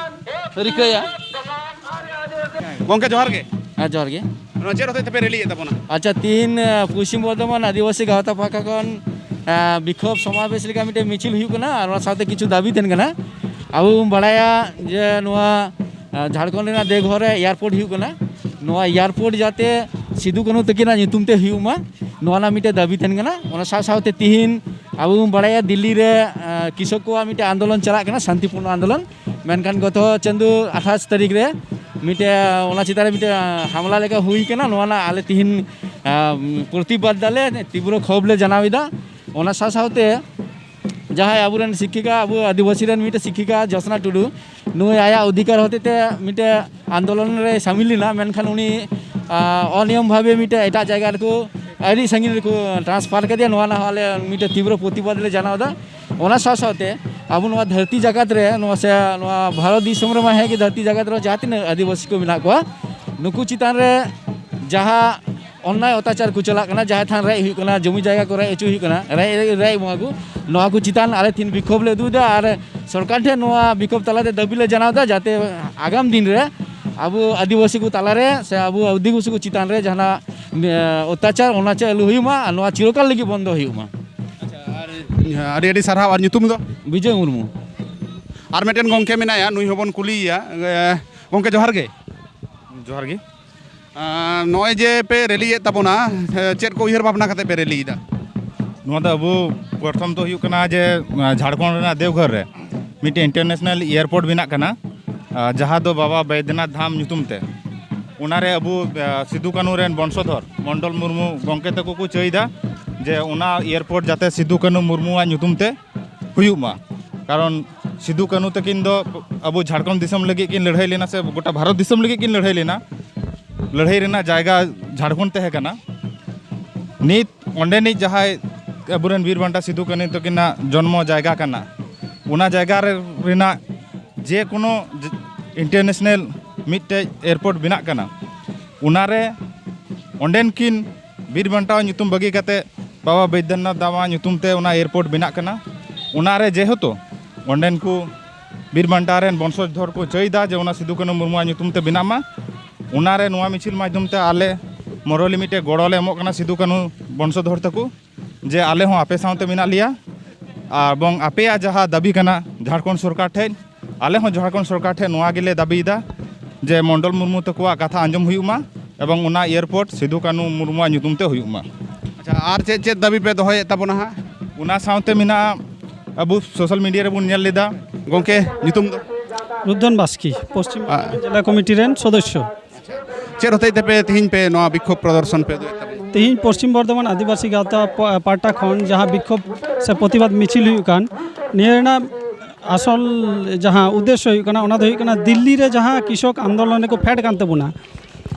ᱨᱤᱠᱟᱹᱭᱟ᱾ ᱜᱚᱢᱠᱮ, ᱡᱚᱦᱟᱨ ᱜᱮ᱾ ᱦᱮᱸ, ᱡᱚᱦᱟᱨ ᱜᱮ᱾ ᱱᱚᱣᱟ ᱪᱮᱫ ᱦᱚᱛᱮᱡ ᱛᱮᱯᱮ ᱨᱮᱞᱤᱭᱮᱫ ᱛᱟᱵᱚᱱᱟ? ᱟᱪᱪᱷᱟ, ᱛᱤᱦᱤᱧ ᱟᱸ, ᱯᱚᱥᱪᱤᱢ ᱵᱚᱨᱫᱷᱚᱢᱟᱱ ᱟᱹᱫᱤᱵᱟᱹᱥᱤ ᱜᱟᱶᱛᱟ ᱯᱟᱦᱴᱟ ᱠᱷᱚᱱ ᱟᱸ, ᱵᱤᱠᱷᱳᱵ ᱥᱚᱢᱟᱵᱮᱥ ᱞᱮᱠᱟ ᱢᱤᱫᱴᱮᱱ ᱢᱤᱪᱷᱤᱞ ᱦᱩᱭᱩᱜ ᱠᱟᱱᱟ ᱟᱨ ᱚᱱᱟ ᱥᱟᱶᱛᱮ ᱠᱤᱪᱷᱩ ᱫᱟᱹᱵᱤ ᱛᱟᱦᱮᱱ ᱠᱟᱱᱟ᱾ ᱟᱵᱚ ᱵᱚᱱ ᱵᱟᱲᱟᱭᱟ ᱡᱮ ᱱᱚᱣᱟ ᱟᱸ, ᱡᱷᱟᱲᱠᱷᱚᱸᱰ ᱨᱮᱱᱟᱜ ᱫᱮᱣᱜᱷᱚᱨ ᱨᱮ ᱮᱭᱟᱨᱯᱳᱨᱴ ᱦᱩᱭᱩᱜ ᱠᱟᱱᱟ᱾ ᱱᱚᱣᱟ ᱮᱭᱟᱨᱯᱳᱨᱴ ᱡᱟᱛᱮ ᱥᱤᱫᱩ ᱠᱟᱹᱱᱦᱩ ᱛᱟᱹᱠᱤᱱᱟᱜ ᱧᱩᱛᱩᱢ ᱛᱮ ᱦᱩᱭᱩᱜ ᱢᱟ, ᱱᱚᱣᱟ ᱨᱮᱱᱟᱜ ᱢᱤᱫᱴᱮᱱ ᱫᱟᱹᱵᱤ ᱛᱟᱦᱮᱱ ᱠᱟᱱᱟ᱾ ᱚᱱᱟ ᱥᱟᱶ ᱥᱟᱶᱛᱮ ᱛᱤᱦᱤᱧ ᱟᱵᱚ ᱵᱚᱱ ᱵᱟᱲᱟᱭᱟ ᱫᱤᱞᱞᱤ ᱨᱮ ᱟᱸ, ᱠᱨᱤᱥᱚᱠ ᱠᱚᱣᱟᱜ ᱢᱤᱫᱴᱮᱱ ᱟᱱᱫᱳᱞᱚᱱ ᱪᱟᱞᱟᱜ ᱠᱟᱱᱟ, ᱥᱟᱱᱛᱤᱯᱩᱨᱱᱚ ᱟᱱᱫᱳᱞᱚᱱ᱾ ᱢᱮᱱᱠᱷᱟᱱ ᱜᱚᱛᱚ ᱪᱟᱸᱫᱚ ᱟᱴᱷᱟᱥ ᱛᱟᱹᱨᱤᱠᱷ ᱨᱮ ᱢᱤᱫᱴᱮᱱ ᱚᱱᱟ ᱪᱮᱛᱟᱱ ᱨᱮ ᱢᱤᱫᱴᱮᱱ ᱦᱟᱢᱞᱟ ᱞᱮᱠᱟ ᱦᱩᱭ ᱠᱟᱱᱟ᱾ ᱱᱚᱣᱟ ᱨᱮᱱᱟᱜ ᱟᱞᱮ ᱛᱤᱦᱤᱧ ᱟᱸ, ᱯᱨᱚᱛᱤᱵᱟᱫ ᱫᱟᱞᱮ, ᱛᱤᱵᱨᱚ ᱠᱷᱚᱵ ᱞᱮ ᱡᱟᱱᱟᱣ ᱮᱫᱟ᱾ ᱚᱱᱟ ᱥᱟᱶ ᱥᱟᱶᱛᱮ ᱡᱟᱦᱟᱸᱭ ᱟᱵᱚᱨᱮᱱ ᱥᱤᱠᱠᱷᱤᱠᱟ, ᱟᱵᱚ ᱟᱹᱫᱤᱵᱟᱹᱥᱤ ᱨᱮᱱ ᱢᱤᱫᱴᱮᱱ ᱥᱤᱠᱠᱷᱤᱠᱟ ᱡᱳᱥᱱᱟ ᱴᱩᱰᱩ, ᱱᱩᱭ ᱟᱭᱟᱜ ᱚᱫᱷᱤᱠᱟᱨ ᱦᱚᱛᱮ ᱛᱮ ᱢᱤᱫᱴᱮᱱ ᱟᱱᱫᱳᱞᱚᱱ ᱨᱮ ᱥᱟᱢᱤᱞ ᱞᱮᱱᱟ, ᱢᱮᱱᱠᱷᱟᱱ ᱩᱱᱤ ᱟᱸ, ᱚᱱᱤᱭᱚᱢ ᱵᱷᱟᱵᱮ ᱢᱤᱫᱴᱮᱱ ᱮᱴᱟᱜ ᱡᱟᱭᱜᱟ ᱨᱮᱠᱚ ᱟᱹᱰᱤ ᱥᱟᱺᱜᱤᱧ ᱨᱮᱠᱚ ᱴᱨᱟᱱᱥᱯᱷᱟᱨ ᱠᱮᱫᱮᱭᱟ᱾ ᱱᱚᱣᱟ ᱨᱮᱱᱟᱜ ᱦᱚᱸ ᱟᱞᱮ ᱢᱤᱫᱴᱮᱱ ᱛᱤᱵᱨᱚ ᱯᱨᱚᱛᱤᱵᱟᱫ ᱞᱮ ᱡᱟᱱᱟᱣ ᱮᱫᱟ᱾ ᱚᱱᱟ ᱥᱟᱶ ᱥᱟᱶᱛᱮ ᱟᱵᱚ ᱱᱚᱣᱟ ᱫᱷᱟᱹᱨᱛᱤ ᱡᱟᱠᱟᱛ ᱨᱮ, ᱱᱚᱣᱟ ᱥᱮ ᱱᱚᱣᱟ ᱵᱷᱟᱨᱚᱛ ᱫᱤᱥᱚᱢ ᱨᱮᱢᱟ ᱦᱮᱸ ᱜᱮ, ᱫᱷᱟᱹᱨᱛᱤ ᱡᱟᱠᱟᱛ ᱨᱮ ᱡᱟᱦᱟᱸ ᱛᱤᱱᱟᱹᱜ ᱟᱹᱫᱤᱵᱟᱹᱥᱤ ᱠᱚ ᱢᱮᱱᱟᱜ ᱠᱚᱣᱟ, ᱱᱩᱠᱩ ᱪᱮᱛᱟᱱ ᱨᱮ ᱡᱟᱦᱟᱸ ᱚᱱᱱᱟᱭ ᱚᱛᱛᱟᱪᱟᱨ ᱠᱚ ᱪᱟᱞᱟᱜ ᱠᱟᱱᱟ, ᱡᱟᱦᱮᱨ ᱛᱷᱟᱱ ᱨᱮᱡ ᱦᱩᱭᱩᱜ ᱠᱟᱱᱟ, ᱡᱚᱢᱤ ᱡᱟᱭᱜᱟ ᱠᱚ ᱨᱮᱡ ᱦᱚᱪᱚ ᱦᱩᱭᱩᱜ ᱠᱟᱱᱟ, ᱨᱮᱡ ᱨᱮᱡ ᱨᱮᱡ ᱮᱢᱟ ᱠᱚ, ᱱᱚᱣᱟ ᱠᱚ ᱪᱮᱛᱟᱱ ᱟᱞᱮ ᱛᱤᱦᱤᱧ ᱵᱤᱠᱷᱳᱵ ᱞᱮ ᱩᱫᱩᱜ ᱮᱫᱟ᱾ ᱟᱨ ᱥᱚᱨᱠᱟᱨ ᱴᱷᱮᱱ ᱱᱚᱣᱟ ᱵᱤᱠᱷᱳᱵ ᱛᱟᱞᱟᱛᱮ ᱫᱟᱹᱵᱤ ᱞᱮ ᱡᱟᱱᱟᱣ ᱮᱫᱟ, ᱡᱟᱛᱮ ᱟᱜᱟᱢ ᱫᱤᱱ ᱨᱮ ᱟᱵᱚ ᱟᱹᱫᱤᱵᱟᱹᱥᱤ ᱠᱚ ᱛᱟᱞᱟᱨᱮ ᱥᱮ ᱟᱵᱚ ᱟᱹᱫᱤᱵᱟᱹᱥᱤ ᱠᱚ ᱪᱮᱛᱟᱱ ᱨᱮ ᱡᱟᱦᱟᱱᱟᱜ ᱮ, ᱚᱛᱛᱟᱪᱟᱨ, ᱚᱱᱟ ᱪᱮᱫ ᱟᱞᱚ ᱦᱩᱭᱩᱜ ᱢᱟ ᱟᱨ ᱱᱚᱣᱟ ᱪᱤᱨᱚᱠᱟᱞ ᱞᱟᱹᱜᱤᱫ ᱵᱚᱱᱫᱚ ᱦᱩᱭᱩᱜ ᱢᱟ᱾ ᱟᱪᱪᱷᱟ, ᱟᱨ ᱟᱹᱰᱤ ᱟᱹᱰᱤ ᱥᱟᱨᱦᱟᱣ᱾ ᱟᱨ ᱧᱩᱛᱩᱢ ᱫᱚ? ᱵᱤᱡᱚᱭ ᱢᱩᱨᱢᱩ᱾ ᱟᱨ ᱢᱤᱫᱴᱮᱱ ᱜᱚᱢᱠᱮ ᱢᱮᱱᱟᱭᱟ, ᱱᱩᱭ ᱦᱚᱸᱵᱚᱱ ᱠᱩᱞᱤᱭᱮᱭᱟ᱾ ᱮ, ᱜᱚᱢᱠᱮ, ᱡᱚᱦᱟᱨ ᱜᱮ᱾ ᱡᱚᱦᱟᱨ ᱜᱮ᱾ ᱟᱸ, ᱱᱚᱜᱼᱚᱭ ᱡᱮ ᱯᱮ ᱨᱮᱞᱤᱭᱮᱫ ᱛᱟᱵᱚᱱᱟ, ᱮ, ᱪᱮᱫ ᱠᱚ ᱩᱭᱦᱟᱹᱨ ᱵᱷᱟᱵᱽᱱᱟ ᱠᱟᱛᱮ ᱯᱮ ᱨᱮᱞᱤᱭᱮᱫᱟ? ᱱᱚᱣᱟ ᱫᱚ ᱟᱵᱚ ᱯᱨᱚᱛᱷᱚᱢ ᱫᱚ ᱦᱩᱭᱩᱜ ᱠᱟᱱᱟ ᱡᱮ ᱟᱸ, ᱡᱷᱟᱲᱠᱷᱚᱸᱰ ᱨᱮᱱᱟᱜ ᱫᱮᱣᱜᱷᱚᱨ ᱨᱮ ᱢᱤᱫᱴᱮᱱ ᱤᱱᱴᱟᱨᱱᱮᱥᱱᱟᱞ ᱮᱭᱟᱨᱯᱳᱨᱴ ᱵᱮᱱᱟᱜ ᱠᱟᱱᱟ, ᱟᱸ, ᱡᱟᱦᱟᱸ ᱫᱚ ᱵᱟᱵᱟ ᱵᱟᱭᱫᱽᱭᱚᱱᱟᱛᱷ ᱫᱷᱟᱢ ᱧᱩᱛᱩᱢ ᱛᱮ᱾ ᱚᱱᱟᱨᱮ ᱟᱵᱚ ᱟᱸ, ᱥᱤᱫᱩ ᱠᱟᱹᱱᱦᱩ ᱨᱮᱱ ᱵᱚᱝᱥᱚᱫᱷᱚᱨ ᱢᱚᱱᱰᱚᱞ ᱢᱩᱨᱢᱩ ᱜᱚᱢᱠᱮ ᱛᱟᱠᱚ ᱠᱚ ᱪᱟᱹᱭᱫᱟ ᱡᱮ ᱚᱱᱟ ᱮᱭᱟᱨᱯᱳᱨᱴ ᱡᱟᱛᱮ ᱥᱤᱫᱩ ᱠᱟᱹᱱᱦᱩ ᱢᱩᱨᱢᱩᱣᱟᱜ ᱧᱩᱛᱩᱢ ᱛᱮ ᱦᱩᱭᱩᱜ ᱢᱟ᱾ ᱠᱟᱨᱚᱱ ᱥᱤᱫᱩ ᱠᱟᱹᱱᱦᱩ ᱛᱟᱹᱠᱤᱱ ᱫᱚ ᱟᱵᱚ ᱡᱷᱟᱲᱠᱷᱚᱸᱰ ᱫᱤᱥᱚᱢ ᱞᱟᱹᱜᱤᱫ ᱠᱤᱱ ᱞᱟᱹᱲᱦᱟᱹᱭ ᱞᱮᱱᱟ ᱥᱮ ᱜᱚᱴᱟ ᱵᱷᱟᱨᱚᱛ ᱫᱤᱥᱚᱢ ᱞᱟᱹᱜᱤᱫ ᱠᱤᱱ ᱞᱟᱹᱲᱦᱟᱹᱭ ᱞᱮᱱᱟ᱾ ᱞᱟᱹᱲᱦᱟᱹᱭ ᱨᱮᱱᱟᱜ ᱡᱟᱭᱜᱟ ᱡᱷᱟᱲᱠᱷᱚᱸᱰ ᱛᱟᱦᱮᱸ ᱠᱟᱱᱟ᱾ ᱱᱤᱛ ᱚᱸᱰᱮᱱᱤᱡ ᱡᱟᱦᱟᱸᱭ ᱟᱵᱚᱨᱮᱱ ᱵᱤᱨ ᱵᱟᱱᱴᱟ ᱥᱤᱫᱩ ᱠᱟᱹᱱᱦᱩ ᱛᱟᱹᱠᱤᱱᱟᱜ ᱡᱚᱱᱢᱚ ᱡᱟᱭᱜᱟ ᱠᱟᱱᱟ, ᱚᱱᱟ ᱡᱟᱭᱜᱟ ᱨᱮ ᱨᱮᱱᱟᱜ ᱡᱮ ᱠᱳᱱᱳ ᱤᱱᱴᱟᱨᱱᱮᱥᱱᱟᱞ ᱢᱤᱫᱴᱮᱡ ᱮᱭᱟᱨᱯᱳᱨᱴ ᱵᱮᱱᱟᱜ ᱠᱟᱱᱟ, ᱚᱱᱟᱨᱮ ᱚᱸᱰᱮᱱ ᱠᱤᱱ ᱵᱤᱨ ᱵᱟᱱᱴᱟᱣᱟᱜ ᱧᱩᱛᱩᱢ ᱵᱟᱹᱜᱤ ᱠᱟᱛᱮ ᱵᱟᱵᱟ ᱵᱳᱭᱫᱚᱱᱟᱛᱷ ᱫᱟᱢᱟ ᱧᱩᱛᱩᱢ ᱛᱮ ᱚᱱᱟ ᱮᱭᱟᱨᱯᱳᱨᱴ ᱵᱮᱱᱟᱜ ᱠᱟᱱᱟ᱾ ᱚᱱᱟᱨᱮ ᱡᱮᱦᱮᱛᱩ ᱚᱸᱰᱮᱱ ᱠᱚ ᱵᱤᱨ ᱵᱟᱱᱴᱟ ᱨᱮᱱ ᱵᱚᱝᱥᱚᱡᱽ ᱫᱷᱚᱨ ᱠᱚ ᱪᱟᱹᱭᱫᱟ ᱡᱮ ᱚᱱᱟ ᱥᱤᱫᱩ ᱠᱟᱹᱱᱦᱩ ᱢᱩᱨᱢᱩᱣᱟᱜ ᱧᱩᱛᱩᱢ ᱛᱮ ᱵᱮᱱᱟᱜ ᱢᱟ, ᱚᱱᱟᱨᱮ ᱱᱚᱣᱟ ᱢᱤᱪᱷᱤᱞ ᱢᱟᱫᱽᱫᱷᱚᱢ ᱛᱮ ᱟᱞᱮ ᱢᱚᱨᱚᱞᱤ ᱢᱤᱫᱴᱮᱡ ᱜᱚᱲᱚ ᱞᱮ ᱮᱢᱚᱜ ᱠᱟᱱᱟ ᱥᱤᱫᱩ ᱠᱟᱹᱱᱦᱩ ᱵᱚᱝᱥᱚ ᱫᱷᱚᱨ ᱛᱟᱠᱚ, ᱡᱮ ᱟᱞᱮ ᱦᱚᱸ ᱟᱯᱮ ᱥᱟᱶᱛᱮ ᱢᱮᱱᱟᱜ ᱞᱮᱭᱟ᱾ ᱟᱨ ᱵᱚᱝ ᱟᱯᱮᱭᱟᱜ ᱡᱟᱦᱟᱸ ᱫᱟᱹᱵᱤ ᱠᱟᱱᱟ ᱡᱷᱟᱲᱠᱷᱚᱸᱰ ᱥᱚᱨᱠᱟᱨ ᱴᱷᱮᱡ, ᱟᱞᱮ ᱦᱚᱸ ᱡᱷᱟᱲᱠᱷᱚᱸᱰ ᱥᱚᱨᱠᱟᱨ ᱴᱷᱮᱡ ᱱᱚᱣᱟ ᱜᱮᱞᱮ ᱫᱟᱹᱵᱤᱭᱮᱫᱟ ᱡᱮ ᱢᱚᱱᱰᱚᱞ ᱢᱩᱨᱢᱩ ᱛᱟᱠᱚᱣᱟᱜ ᱠᱟᱛᱷᱟ ᱟᱸᱡᱚᱢ ᱦᱩᱭᱩᱜ ᱢᱟ ᱮᱵᱚᱝ ᱚᱱᱟ ᱮᱭᱟᱨᱯᱳᱨᱴ ᱥᱤᱫᱩ ᱠᱟᱹᱱᱦᱩ ᱢᱩᱨᱢᱩᱣᱟᱜ ᱧᱩᱛᱩᱢ ᱛᱮ ᱦᱩᱭᱩᱜ ᱢᱟ᱾ ᱟᱪᱪᱷᱟ, ᱟᱨ ᱪᱮᱫ ᱪᱮᱫ ᱫᱟᱹᱵᱤ ᱯᱮ ᱫᱚᱦᱚᱭᱮᱫ ᱛᱟᱵᱚᱱᱟ ᱦᱟᱸᱜ? ᱚᱱᱟ ᱥᱟᱶᱛᱮ ᱢᱮᱱᱟᱜᱼᱟ, ᱟᱵᱚ ᱥᱳᱥᱟᱞ ᱢᱤᱰᱤᱭᱟ ᱨᱮᱵᱚᱱ ᱧᱮᱞ ᱞᱮᱫᱟ᱾ ᱜᱚᱢᱠᱮ, ᱧᱩᱛᱩᱢ ᱫᱚ? ᱨᱩᱫᱷᱚᱱ ᱵᱟᱥᱠᱤ, ᱯᱚᱥᱪᱤᱢ ᱵᱚᱨᱫᱷᱚᱢᱟᱱ ᱡᱮᱞᱟ ᱠᱚᱢᱤᱴᱤ ᱨᱮᱱ ᱥᱚᱫᱚᱥᱥᱚ᱾ ᱪᱮᱫ ᱦᱚᱛᱮᱡ ᱛᱮᱯᱮ ᱛᱮᱦᱮᱧ ᱯᱮ ᱱᱚᱣᱟ ᱵᱤᱠᱠᱷᱳᱵ ᱯᱨᱚᱫᱚᱨᱥᱚᱱ ᱯᱮ ᱩᱫᱩᱜ ᱮᱫ ᱛᱟᱵᱚᱱᱟ? ᱛᱮᱦᱮᱧ ᱯᱚᱥᱪᱤᱢ ᱵᱚᱨᱫᱷᱚᱢᱟᱱ ᱟᱹᱫᱤᱵᱟᱹᱥᱤ ᱜᱟᱶᱛᱟ ᱯᱟ- ᱯᱟᱦᱴᱟ ᱠᱷᱚᱱ ᱡᱟᱦᱟᱸ ᱵᱤᱠᱠᱷᱳᱵ ᱥᱮ ᱯᱨᱚᱛᱤᱵᱟᱫ ᱢᱤᱪᱷᱤᱞ ᱦᱩᱭᱩᱜ ᱠᱟᱱ, ᱱᱤᱭᱟᱹ ᱨᱮᱱᱟᱜ ᱟᱥᱚᱞ ᱡᱟᱦᱟᱸ ᱩᱫᱽᱫᱮᱥᱥᱚ ᱦᱩᱭᱩᱜ ᱠᱟᱱᱟ, ᱚᱱᱟ ᱫᱚ ᱦᱩᱭᱩᱜ ᱠᱟᱱᱟ ᱫᱤᱞᱞᱤ ᱨᱮ ᱡᱟᱦᱟᱸ ᱠᱨᱤᱥᱚᱠ ᱟᱱᱫᱳᱞᱚᱱ ᱨᱮᱠᱚ ᱯᱷᱮᱰ ᱠᱟᱱ ᱛᱟᱵᱚᱱᱟ,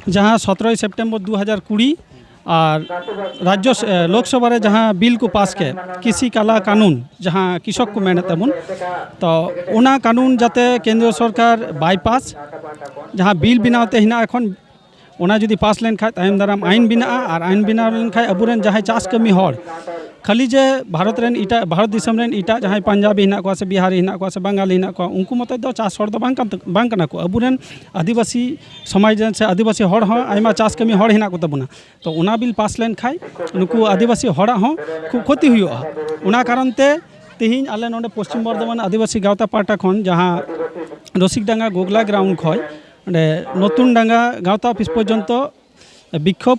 ᱡᱟᱦᱟᱸ ᱥᱚᱛᱨᱚᱭ ᱥᱮᱯᱴᱮᱢᱵᱚᱨ ᱫᱩ ᱦᱟᱡᱟᱨ ᱠᱩᱲᱤ ᱟᱨ ᱨᱟᱡᱽᱡᱚ ᱥᱮ- ᱞᱳᱠᱥᱚᱵᱷᱟ ᱨᱮ ᱡᱟᱦᱟᱸ ᱵᱤᱞ ᱠᱚ ᱯᱟᱥ ᱠᱮᱫ, ᱠᱤᱥᱤ ᱠᱟᱞᱟ ᱠᱟᱱᱩᱱ, ᱡᱟᱦᱟᱸ ᱠᱨᱤᱥᱚᱠ ᱠᱚ ᱢᱮᱱᱮᱫ ᱛᱟᱵᱚᱱ, ᱛᱚ ᱚᱱᱟ ᱠᱟᱱᱩᱱ ᱡᱟᱛᱮ ᱠᱮᱱᱫᱨᱚ ᱥᱚᱨᱠᱟᱨ ᱵᱟᱭ ᱯᱟᱥ, ᱡᱟᱦᱟᱸ ᱵᱤᱞ ᱵᱮᱱᱟᱣ ᱛᱮ ᱦᱮᱱᱟᱜ ᱮᱠᱷᱚᱱ, ᱚᱱᱟ ᱡᱩᱫᱤ ᱯᱟᱥ ᱞᱮᱱᱠᱷᱟᱱ ᱛᱟᱭᱚᱢ ᱫᱟᱨᱟᱢ ᱟᱭᱤᱱ ᱵᱮᱱᱟᱜᱼᱟ᱾ ᱟᱨ ᱟᱭᱤᱱ ᱵᱮᱱᱟᱣ ᱞᱮᱱᱠᱷᱟᱱ ᱟᱵᱚᱨᱮᱱ ᱡᱟᱦᱟᱸᱭ ᱪᱟᱥ ᱠᱟᱹᱢᱤ ᱦᱚᱲ, ᱠᱷᱟᱹᱞᱤ ᱡᱮ ᱵᱷᱟᱨᱚᱛ ᱨᱮᱱ ᱮᱴᱟᱜ, ᱵᱷᱟᱨᱚᱛ ᱫᱤᱥᱚᱢ ᱨᱮᱱ ᱮᱴᱟᱜ ᱡᱟᱦᱟᱸᱭ ᱯᱟᱧᱡᱟᱵᱤ ᱦᱮᱱᱟᱜ ᱠᱚᱣᱟ ᱥᱮ ᱵᱤᱦᱟᱨᱤ ᱦᱮᱱᱟᱜ ᱠᱚᱣᱟ ᱥᱮ ᱵᱟᱝᱜᱟᱞᱤ ᱦᱮᱱᱟᱜ ᱠᱚᱣᱟ, ᱩᱱᱠᱩ ᱢᱚᱛᱚ ᱫᱚ ᱪᱟᱥ ᱦᱚᱲ ᱫᱚ ᱵᱟᱝ ᱠᱟᱱ ᱛᱟᱠ- ᱵᱟᱝ ᱠᱟᱱᱟ ᱠᱚ᱾ ᱟᱵᱚᱨᱮᱱ ᱟᱹᱫᱤᱵᱟᱹᱥᱤ ᱥᱚᱢᱟᱡᱽ ᱨᱮᱱ ᱥᱮ ᱟᱹᱫᱤᱵᱟᱹᱥᱤ ᱦᱚᱲ ᱦᱚᱸ ᱟᱭᱢᱟ ᱪᱟᱥ ᱠᱟᱹᱢᱤ ᱦᱚᱲ ᱦᱮᱱᱟᱜ ᱠᱚ ᱛᱟᱵᱚᱱᱟ᱾ ᱛᱚ ᱚᱱᱟ ᱵᱤᱞ ᱯᱟᱥ ᱞᱮᱱᱠᱷᱟᱱ ᱱᱩᱠᱩ ᱟᱹᱫᱤᱵᱟᱹᱥᱤ ᱦᱚᱲᱟᱜ ᱦᱚᱸ ᱠᱷᱩᱵ ᱠᱷᱚᱛᱤ ᱦᱩᱭᱩᱜᱼᱟ᱾ ᱚᱱᱟ ᱠᱟᱨᱚᱱ ᱛᱮ ᱛᱮᱦᱮᱧ ᱟᱞᱮ ᱱᱚᱰᱮ ᱯᱚᱥᱪᱤᱢ ᱵᱚᱨᱫᱷᱚᱢᱟᱱ ᱟᱹᱫᱤᱵᱟᱹᱥᱤ ᱜᱟᱶᱛᱟ ᱯᱟᱦᱴᱟ ᱠᱷᱚᱱ ᱡᱟᱦᱟᱸ ᱨᱚᱥᱤᱠᱰᱟᱸᱜᱟ ᱜᱳᱜᱽᱞᱟ ᱜᱨᱟᱣᱩᱱᱰ ᱠᱷᱚᱱ ᱚᱸᱰᱮ ᱱᱚᱛᱩᱱ ᱰᱟᱸᱜᱟ ᱜᱟᱶᱛᱟ ᱚᱯᱷᱤᱥ ᱯᱚᱨᱡᱚᱱᱛᱚ ᱵᱤᱠᱠᱷᱳᱵ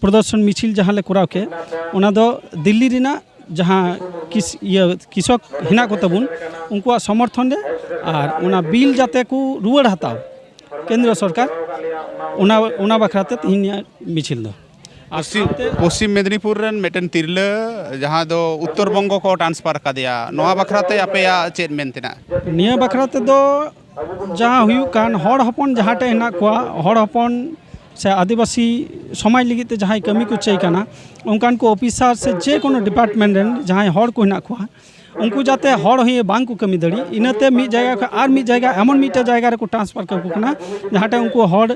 ᱯᱨᱚᱫᱚᱨᱥᱚᱱ ᱢᱤᱪᱷᱤᱞ ᱡᱟᱦᱟᱸ ᱞᱮ ᱠᱚᱨᱟᱣ ᱠᱮᱫ, ᱚᱱᱟ ᱫᱚ ᱫᱤᱞᱞᱤ ᱨᱮᱱᱟᱜ ᱡᱟᱦᱟᱸ ᱠᱤᱥ ᱤᱭᱟᱹ ᱠᱤᱥᱚᱠ ᱦᱮᱱᱟᱜ ᱠᱚ ᱛᱟᱵᱚᱱ, ᱩᱱᱠᱩᱣᱟᱜ ᱥᱚᱢᱚᱨᱛᱷᱚᱱ ᱨᱮ ᱟᱨ ᱚᱱᱟ ᱵᱤᱞ ᱡᱟᱛᱮ ᱠᱚ ᱨᱩᱣᱟᱹᱲ ᱦᱟᱛᱟᱣ ᱠᱮᱱᱫᱨᱚ ᱥᱚᱨᱠᱟᱨ, ᱚᱱᱟ ᱚᱱᱟ ᱵᱟᱠᱷᱨᱟ ᱛᱮ ᱛᱮᱦᱮᱧᱟᱜ ᱢᱤᱪᱷᱤᱞ ᱫᱚ᱾ ᱟᱨ ᱯᱚᱥᱪᱤᱢ ᱥᱟᱶᱛᱮ ᱯᱚᱥᱪᱤᱢ ᱢᱮᱫᱽᱱᱤᱯᱩᱨ ᱨᱮᱱ ᱢᱤᱫᱴᱮᱱ ᱛᱤᱨᱞᱟᱹ ᱡᱟᱦᱟᱸ ᱫᱚ ᱩᱛᱛᱚᱨ ᱵᱚᱝᱜᱚ ᱠᱚ ᱴᱨᱟᱱᱥᱯᱷᱟᱨ ᱟᱠᱟᱫᱮᱭᱟ, ᱱᱚᱣᱟ ᱵᱟᱠᱷᱨᱟ ᱛᱮ ᱟᱯᱮᱭᱟᱜ ᱪᱮᱫ ᱢᱮᱱ ᱛᱮᱱᱟᱜ? ᱱᱤᱭᱟᱹ ᱵᱟᱠᱷᱨᱟ ᱛᱮᱫᱚ ᱡᱟᱦᱟᱸ ᱦᱩᱭᱩᱜ ᱠᱟᱱ, ᱦᱚᱲ ᱦᱚᱯᱚᱱ ᱡᱟᱦᱟᱸ ᱴᱷᱮᱱ ᱦᱮᱱᱟᱜ ᱠᱚᱣᱟ, ᱦᱚᱲ ᱦᱚᱯᱚᱱ ᱥᱮ ᱟᱹᱫᱤᱵᱟᱹᱥᱤ ᱥᱚᱢᱟᱡᱽ ᱞᱟᱹᱜᱤᱫ ᱛᱮ ᱡᱟᱦᱟᱸᱭ ᱠᱟᱹᱢᱤ ᱠᱚ ᱪᱟᱹᱭ ᱠᱟᱱᱟ, ᱚᱱᱠᱟᱱ ᱠᱚ ᱚᱯᱷᱤᱥᱟᱨ ᱥᱮ ᱡᱮ ᱠᱳᱱᱳ ᱰᱤᱯᱟᱨᱴᱢᱮᱱᱴ ᱨᱮᱱ ᱡᱟᱦᱟᱸᱭ ᱦᱚᱲ ᱠᱚ ᱦᱮᱱᱟᱜ ᱠᱚᱣᱟ, ᱩᱱᱠᱩ ᱡᱟᱛᱮ ᱦᱚᱲ ᱦᱚᱸ ᱵᱟᱝ ᱠᱚ ᱠᱟᱹᱢᱤ ᱫᱟᱲᱮᱜ, ᱤᱱᱟᱹᱛᱮ ᱢᱤᱫ ᱡᱟᱭᱜᱟ ᱠᱷᱚᱱ ᱟᱨ ᱢᱤᱫ ᱡᱟᱭᱜᱟ, ᱮᱢᱚᱱ ᱢᱤᱫᱴᱮᱱ ᱡᱟᱭᱜᱟ ᱨᱮᱠᱚ ᱴᱨᱟᱱᱥᱯᱷᱟᱨ ᱠᱟᱠᱚ ᱠᱟᱱᱟ, ᱡᱟᱦᱟᱸᱴᱷᱮᱱ ᱩᱱᱠᱩ ᱦᱚᱲ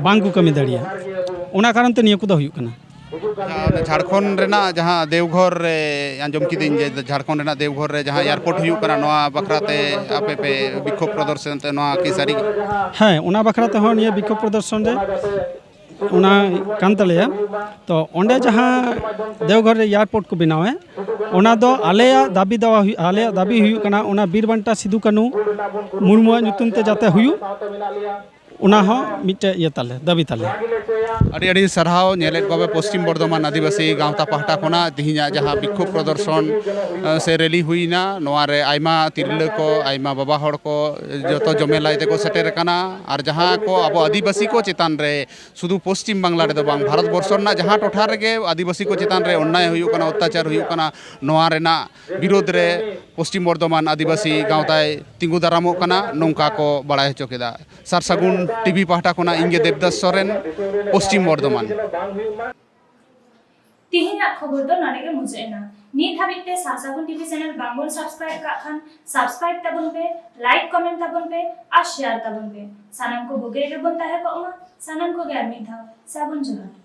ᱵᱟᱝ ᱠᱚ ᱠᱟᱹᱢᱤ ᱫᱟᱲᱮᱭᱟᱜᱼᱟ᱾ ᱚᱱᱟ ᱠᱟᱨᱚᱱ ᱛᱮ ᱱᱤᱭᱟᱹ ᱠᱚᱫᱚ ᱦᱩᱭᱩᱜ ᱠᱟᱱᱟ᱾ ᱟᱪᱪᱷᱟ, ᱚᱱᱟ ᱡᱷᱟᱲᱠᱷᱚᱸᱰ ᱨᱮᱱᱟᱜ ᱡᱟᱦᱟᱸ ᱫᱮᱣᱜᱷᱚᱨ ᱨᱮ ᱟᱸᱡᱚᱢ ᱠᱤᱫᱟᱹᱧ ᱡᱮ ᱡᱷᱟᱲᱠᱷᱚᱸᱰ ᱨᱮᱱᱟᱜ ᱫᱮᱣᱜᱷᱚᱨ ᱨᱮ ᱡᱟᱦᱟᱸ ᱮᱭᱟᱨᱯᱳᱨᱴ ᱦᱩᱭᱩᱜ ᱠᱟᱱᱟ, ᱱᱚᱣᱟ ᱵᱟᱠᱷᱨᱟ ᱛᱮ ᱟᱯᱮ ᱯᱮ ᱵᱤᱠᱠᱷᱳᱵ ᱯᱨᱚᱫᱚᱨᱥᱚᱱ ᱛᱮ, ᱱᱚᱣᱟ ᱠᱤ ᱥᱟᱹᱨᱤ? ᱦᱮᱸ, ᱚᱱᱟ ᱵᱟᱠᱷᱨᱟ ᱛᱮᱦᱚᱸ ᱱᱤᱭᱟᱹ ᱵᱤᱠᱠᱷᱳᱵ ᱯᱨᱚᱫᱚᱨᱥᱚᱱ ᱨᱮ ᱚᱱᱟ ᱠᱟᱱ ᱛᱟᱞᱮᱭᱟ᱾ ᱛᱚ ᱚᱸᱰᱮ ᱡᱟᱦᱟᱸ ᱫᱮᱣᱜᱷᱚᱨ ᱨᱮ ᱮᱭᱟᱨᱯᱳᱨᱴ ᱠᱚ ᱵᱮᱱᱟᱣᱮᱫ, ᱚᱱᱟ ᱫᱚ ᱟᱞᱮᱭᱟᱜ ᱫᱟᱹᱵᱤ ᱫᱟᱣᱟ ᱦᱩᱭᱩᱜ, ᱟᱞᱮᱭᱟᱜ ᱫᱟᱹᱵᱤ ᱦᱩᱭᱩᱜ ᱠᱟᱱᱟ, ᱚᱱᱟ ᱵᱤᱨ ᱵᱟᱱᱴᱟ ᱥᱤᱫᱩ ᱠᱟᱹᱱᱩ ᱢᱩᱨᱢᱩᱣᱟᱜ ᱧᱩᱛᱩᱢ ᱛᱮ ᱡᱟᱛᱮ ᱦᱩᱭᱩᱜ, ᱚᱱᱟ ᱦᱚᱸ ᱢᱤᱫᱴᱮᱡ ᱤᱭᱟᱹ ᱛᱟᱞᱮ, ᱫᱟᱹᱵᱤ ᱛᱟᱞᱮ᱾ ᱟᱹᱰᱤ ᱟᱹᱰᱤ ᱥᱟᱨᱦᱟᱣ᱾ ᱧᱮᱞᱮᱫ ᱠᱚᱣᱟᱯᱮ ᱯᱚᱥᱪᱤᱢ ᱵᱚᱨᱫᱷᱚᱢᱟᱱ ᱟᱹᱫᱤᱵᱟᱹᱥᱤ ᱜᱟᱶᱛᱟ ᱯᱟᱦᱴᱟ ᱠᱷᱚᱱᱟᱜ ᱛᱮᱦᱮᱧᱟᱜ ᱡᱟᱦᱟᱸ ᱵᱤᱠᱠᱷᱳᱵ ᱯᱨᱚᱫᱚᱨᱥᱚᱱ, ᱮ, ᱥᱮ ᱨᱮᱞᱤ ᱦᱩᱭᱱᱟ, ᱱᱚᱣᱟ ᱨᱮ ᱟᱭᱢᱟ ᱛᱤᱨᱞᱟᱹ ᱠᱚ, ᱟᱭᱢᱟ ᱵᱟᱵᱟ ᱦᱚᱲ ᱠᱚ ᱡᱚᱛᱚ ᱡᱚᱢᱮᱞᱟᱭ ᱛᱮᱠᱚ ᱥᱮᱴᱮᱨ ᱟᱠᱟᱱᱟ᱾ ᱟᱨ ᱡᱟᱦᱟᱸ ᱠᱚ ᱟᱵᱚ ᱟᱹᱫᱤᱵᱟᱹᱥᱤ ᱠᱚ ᱪᱮᱛᱟᱱ ᱨᱮ, ᱥᱩᱫᱷᱩ ᱯᱚᱥᱪᱤᱢ ᱵᱟᱝᱞᱟ ᱨᱮᱫᱚ ᱵᱟᱝ, ᱵᱷᱟᱨᱚᱛ ᱵᱚᱨᱥᱚ ᱨᱮᱱᱟᱜ ᱡᱟᱦᱟᱸ ᱴᱚᱴᱷᱟ ᱨᱮᱜᱮ ᱟᱹᱫᱤᱵᱟᱹᱥᱤ ᱠᱚ ᱪᱮᱛᱟᱱ ᱨᱮ ᱚᱱᱱᱟᱭ ᱦᱩᱭᱩᱜ ᱠᱟᱱᱟ, ᱚᱛᱛᱟᱪᱟᱨ ᱦᱩᱭᱩᱜ ᱠᱟᱱᱟ, ᱱᱚᱣᱟ ᱨᱮᱱᱟᱜ ᱵᱤᱨᱳᱫᱷ ᱨᱮ ᱯᱚᱥᱪᱤᱢ ᱵᱚᱨᱫᱷᱚᱢᱟᱱ ᱟᱹᱫᱤᱵᱟᱹᱥᱤ ᱜᱟᱶᱛᱟᱭ ᱛᱤᱸᱜᱩ ᱫᱟᱨᱟᱢᱚᱜ ᱠᱟᱱᱟ, ᱱᱚᱝᱠᱟ ᱠᱚ ᱵᱟᱲᱟᱭ ᱦᱚᱪᱚ ᱠᱮᱫᱟ᱾ ᱥᱟᱨ ᱥᱟᱹᱜᱩᱱ ᱴᱤᱵᱷᱤ ᱯᱟᱦᱴᱟ ᱠᱷᱚᱱᱟᱜ ᱤᱧ ᱜᱮ ᱫᱮᱵᱽᱫᱟᱥ ᱥᱚᱨᱮᱱ, ᱯᱚᱥᱪᱤᱢ ᱵᱚᱨᱫᱷᱚᱢᱟᱱ᱾ ᱛᱤᱦᱤᱧᱟᱜ ᱠᱷᱚᱵᱚᱨ ᱫᱚ ᱱᱚᱰᱮ ᱜᱮ ᱢᱩᱪᱟᱹᱫ ᱮᱱᱟ᱾ ᱱᱤᱛ ᱦᱟᱹᱵᱤᱡ ᱛᱮ ᱥᱟᱨ ᱥᱟᱹᱜᱩᱱ ᱴᱤᱵᱷᱤ ᱪᱮᱱᱮᱞ ᱵᱟᱝᱵᱚᱱ ᱥᱟᱵᱥᱠᱨᱟᱭᱤᱵ ᱠᱟᱜ ᱠᱷᱟᱱ, ᱥᱟᱵᱥᱠᱨᱟᱭᱤᱵ ᱛᱟᱵᱚᱱ ᱯᱮ, ᱞᱟᱭᱤᱠ, ᱠᱚᱢᱮᱱᱴ ᱛᱟᱵᱚᱱ ᱯᱮ ᱟᱨ ᱥᱮᱭᱟᱨ ᱛᱟᱵᱚᱱ ᱯᱮ᱾ ᱥᱟᱱᱟᱢ ᱠᱚ ᱵᱩᱜᱤ ᱨᱮᱜᱮ ᱵᱚᱱ ᱛᱟᱦᱮᱸ ᱠᱚᱜ ᱢᱟ᱾ ᱥᱟᱱᱟᱢ ᱠᱚᱜᱮ ᱟᱨ ᱢᱤᱫ ᱫᱷᱟᱣ ᱥᱟᱹᱜᱩᱱ ᱡᱚᱦᱟᱨ᱾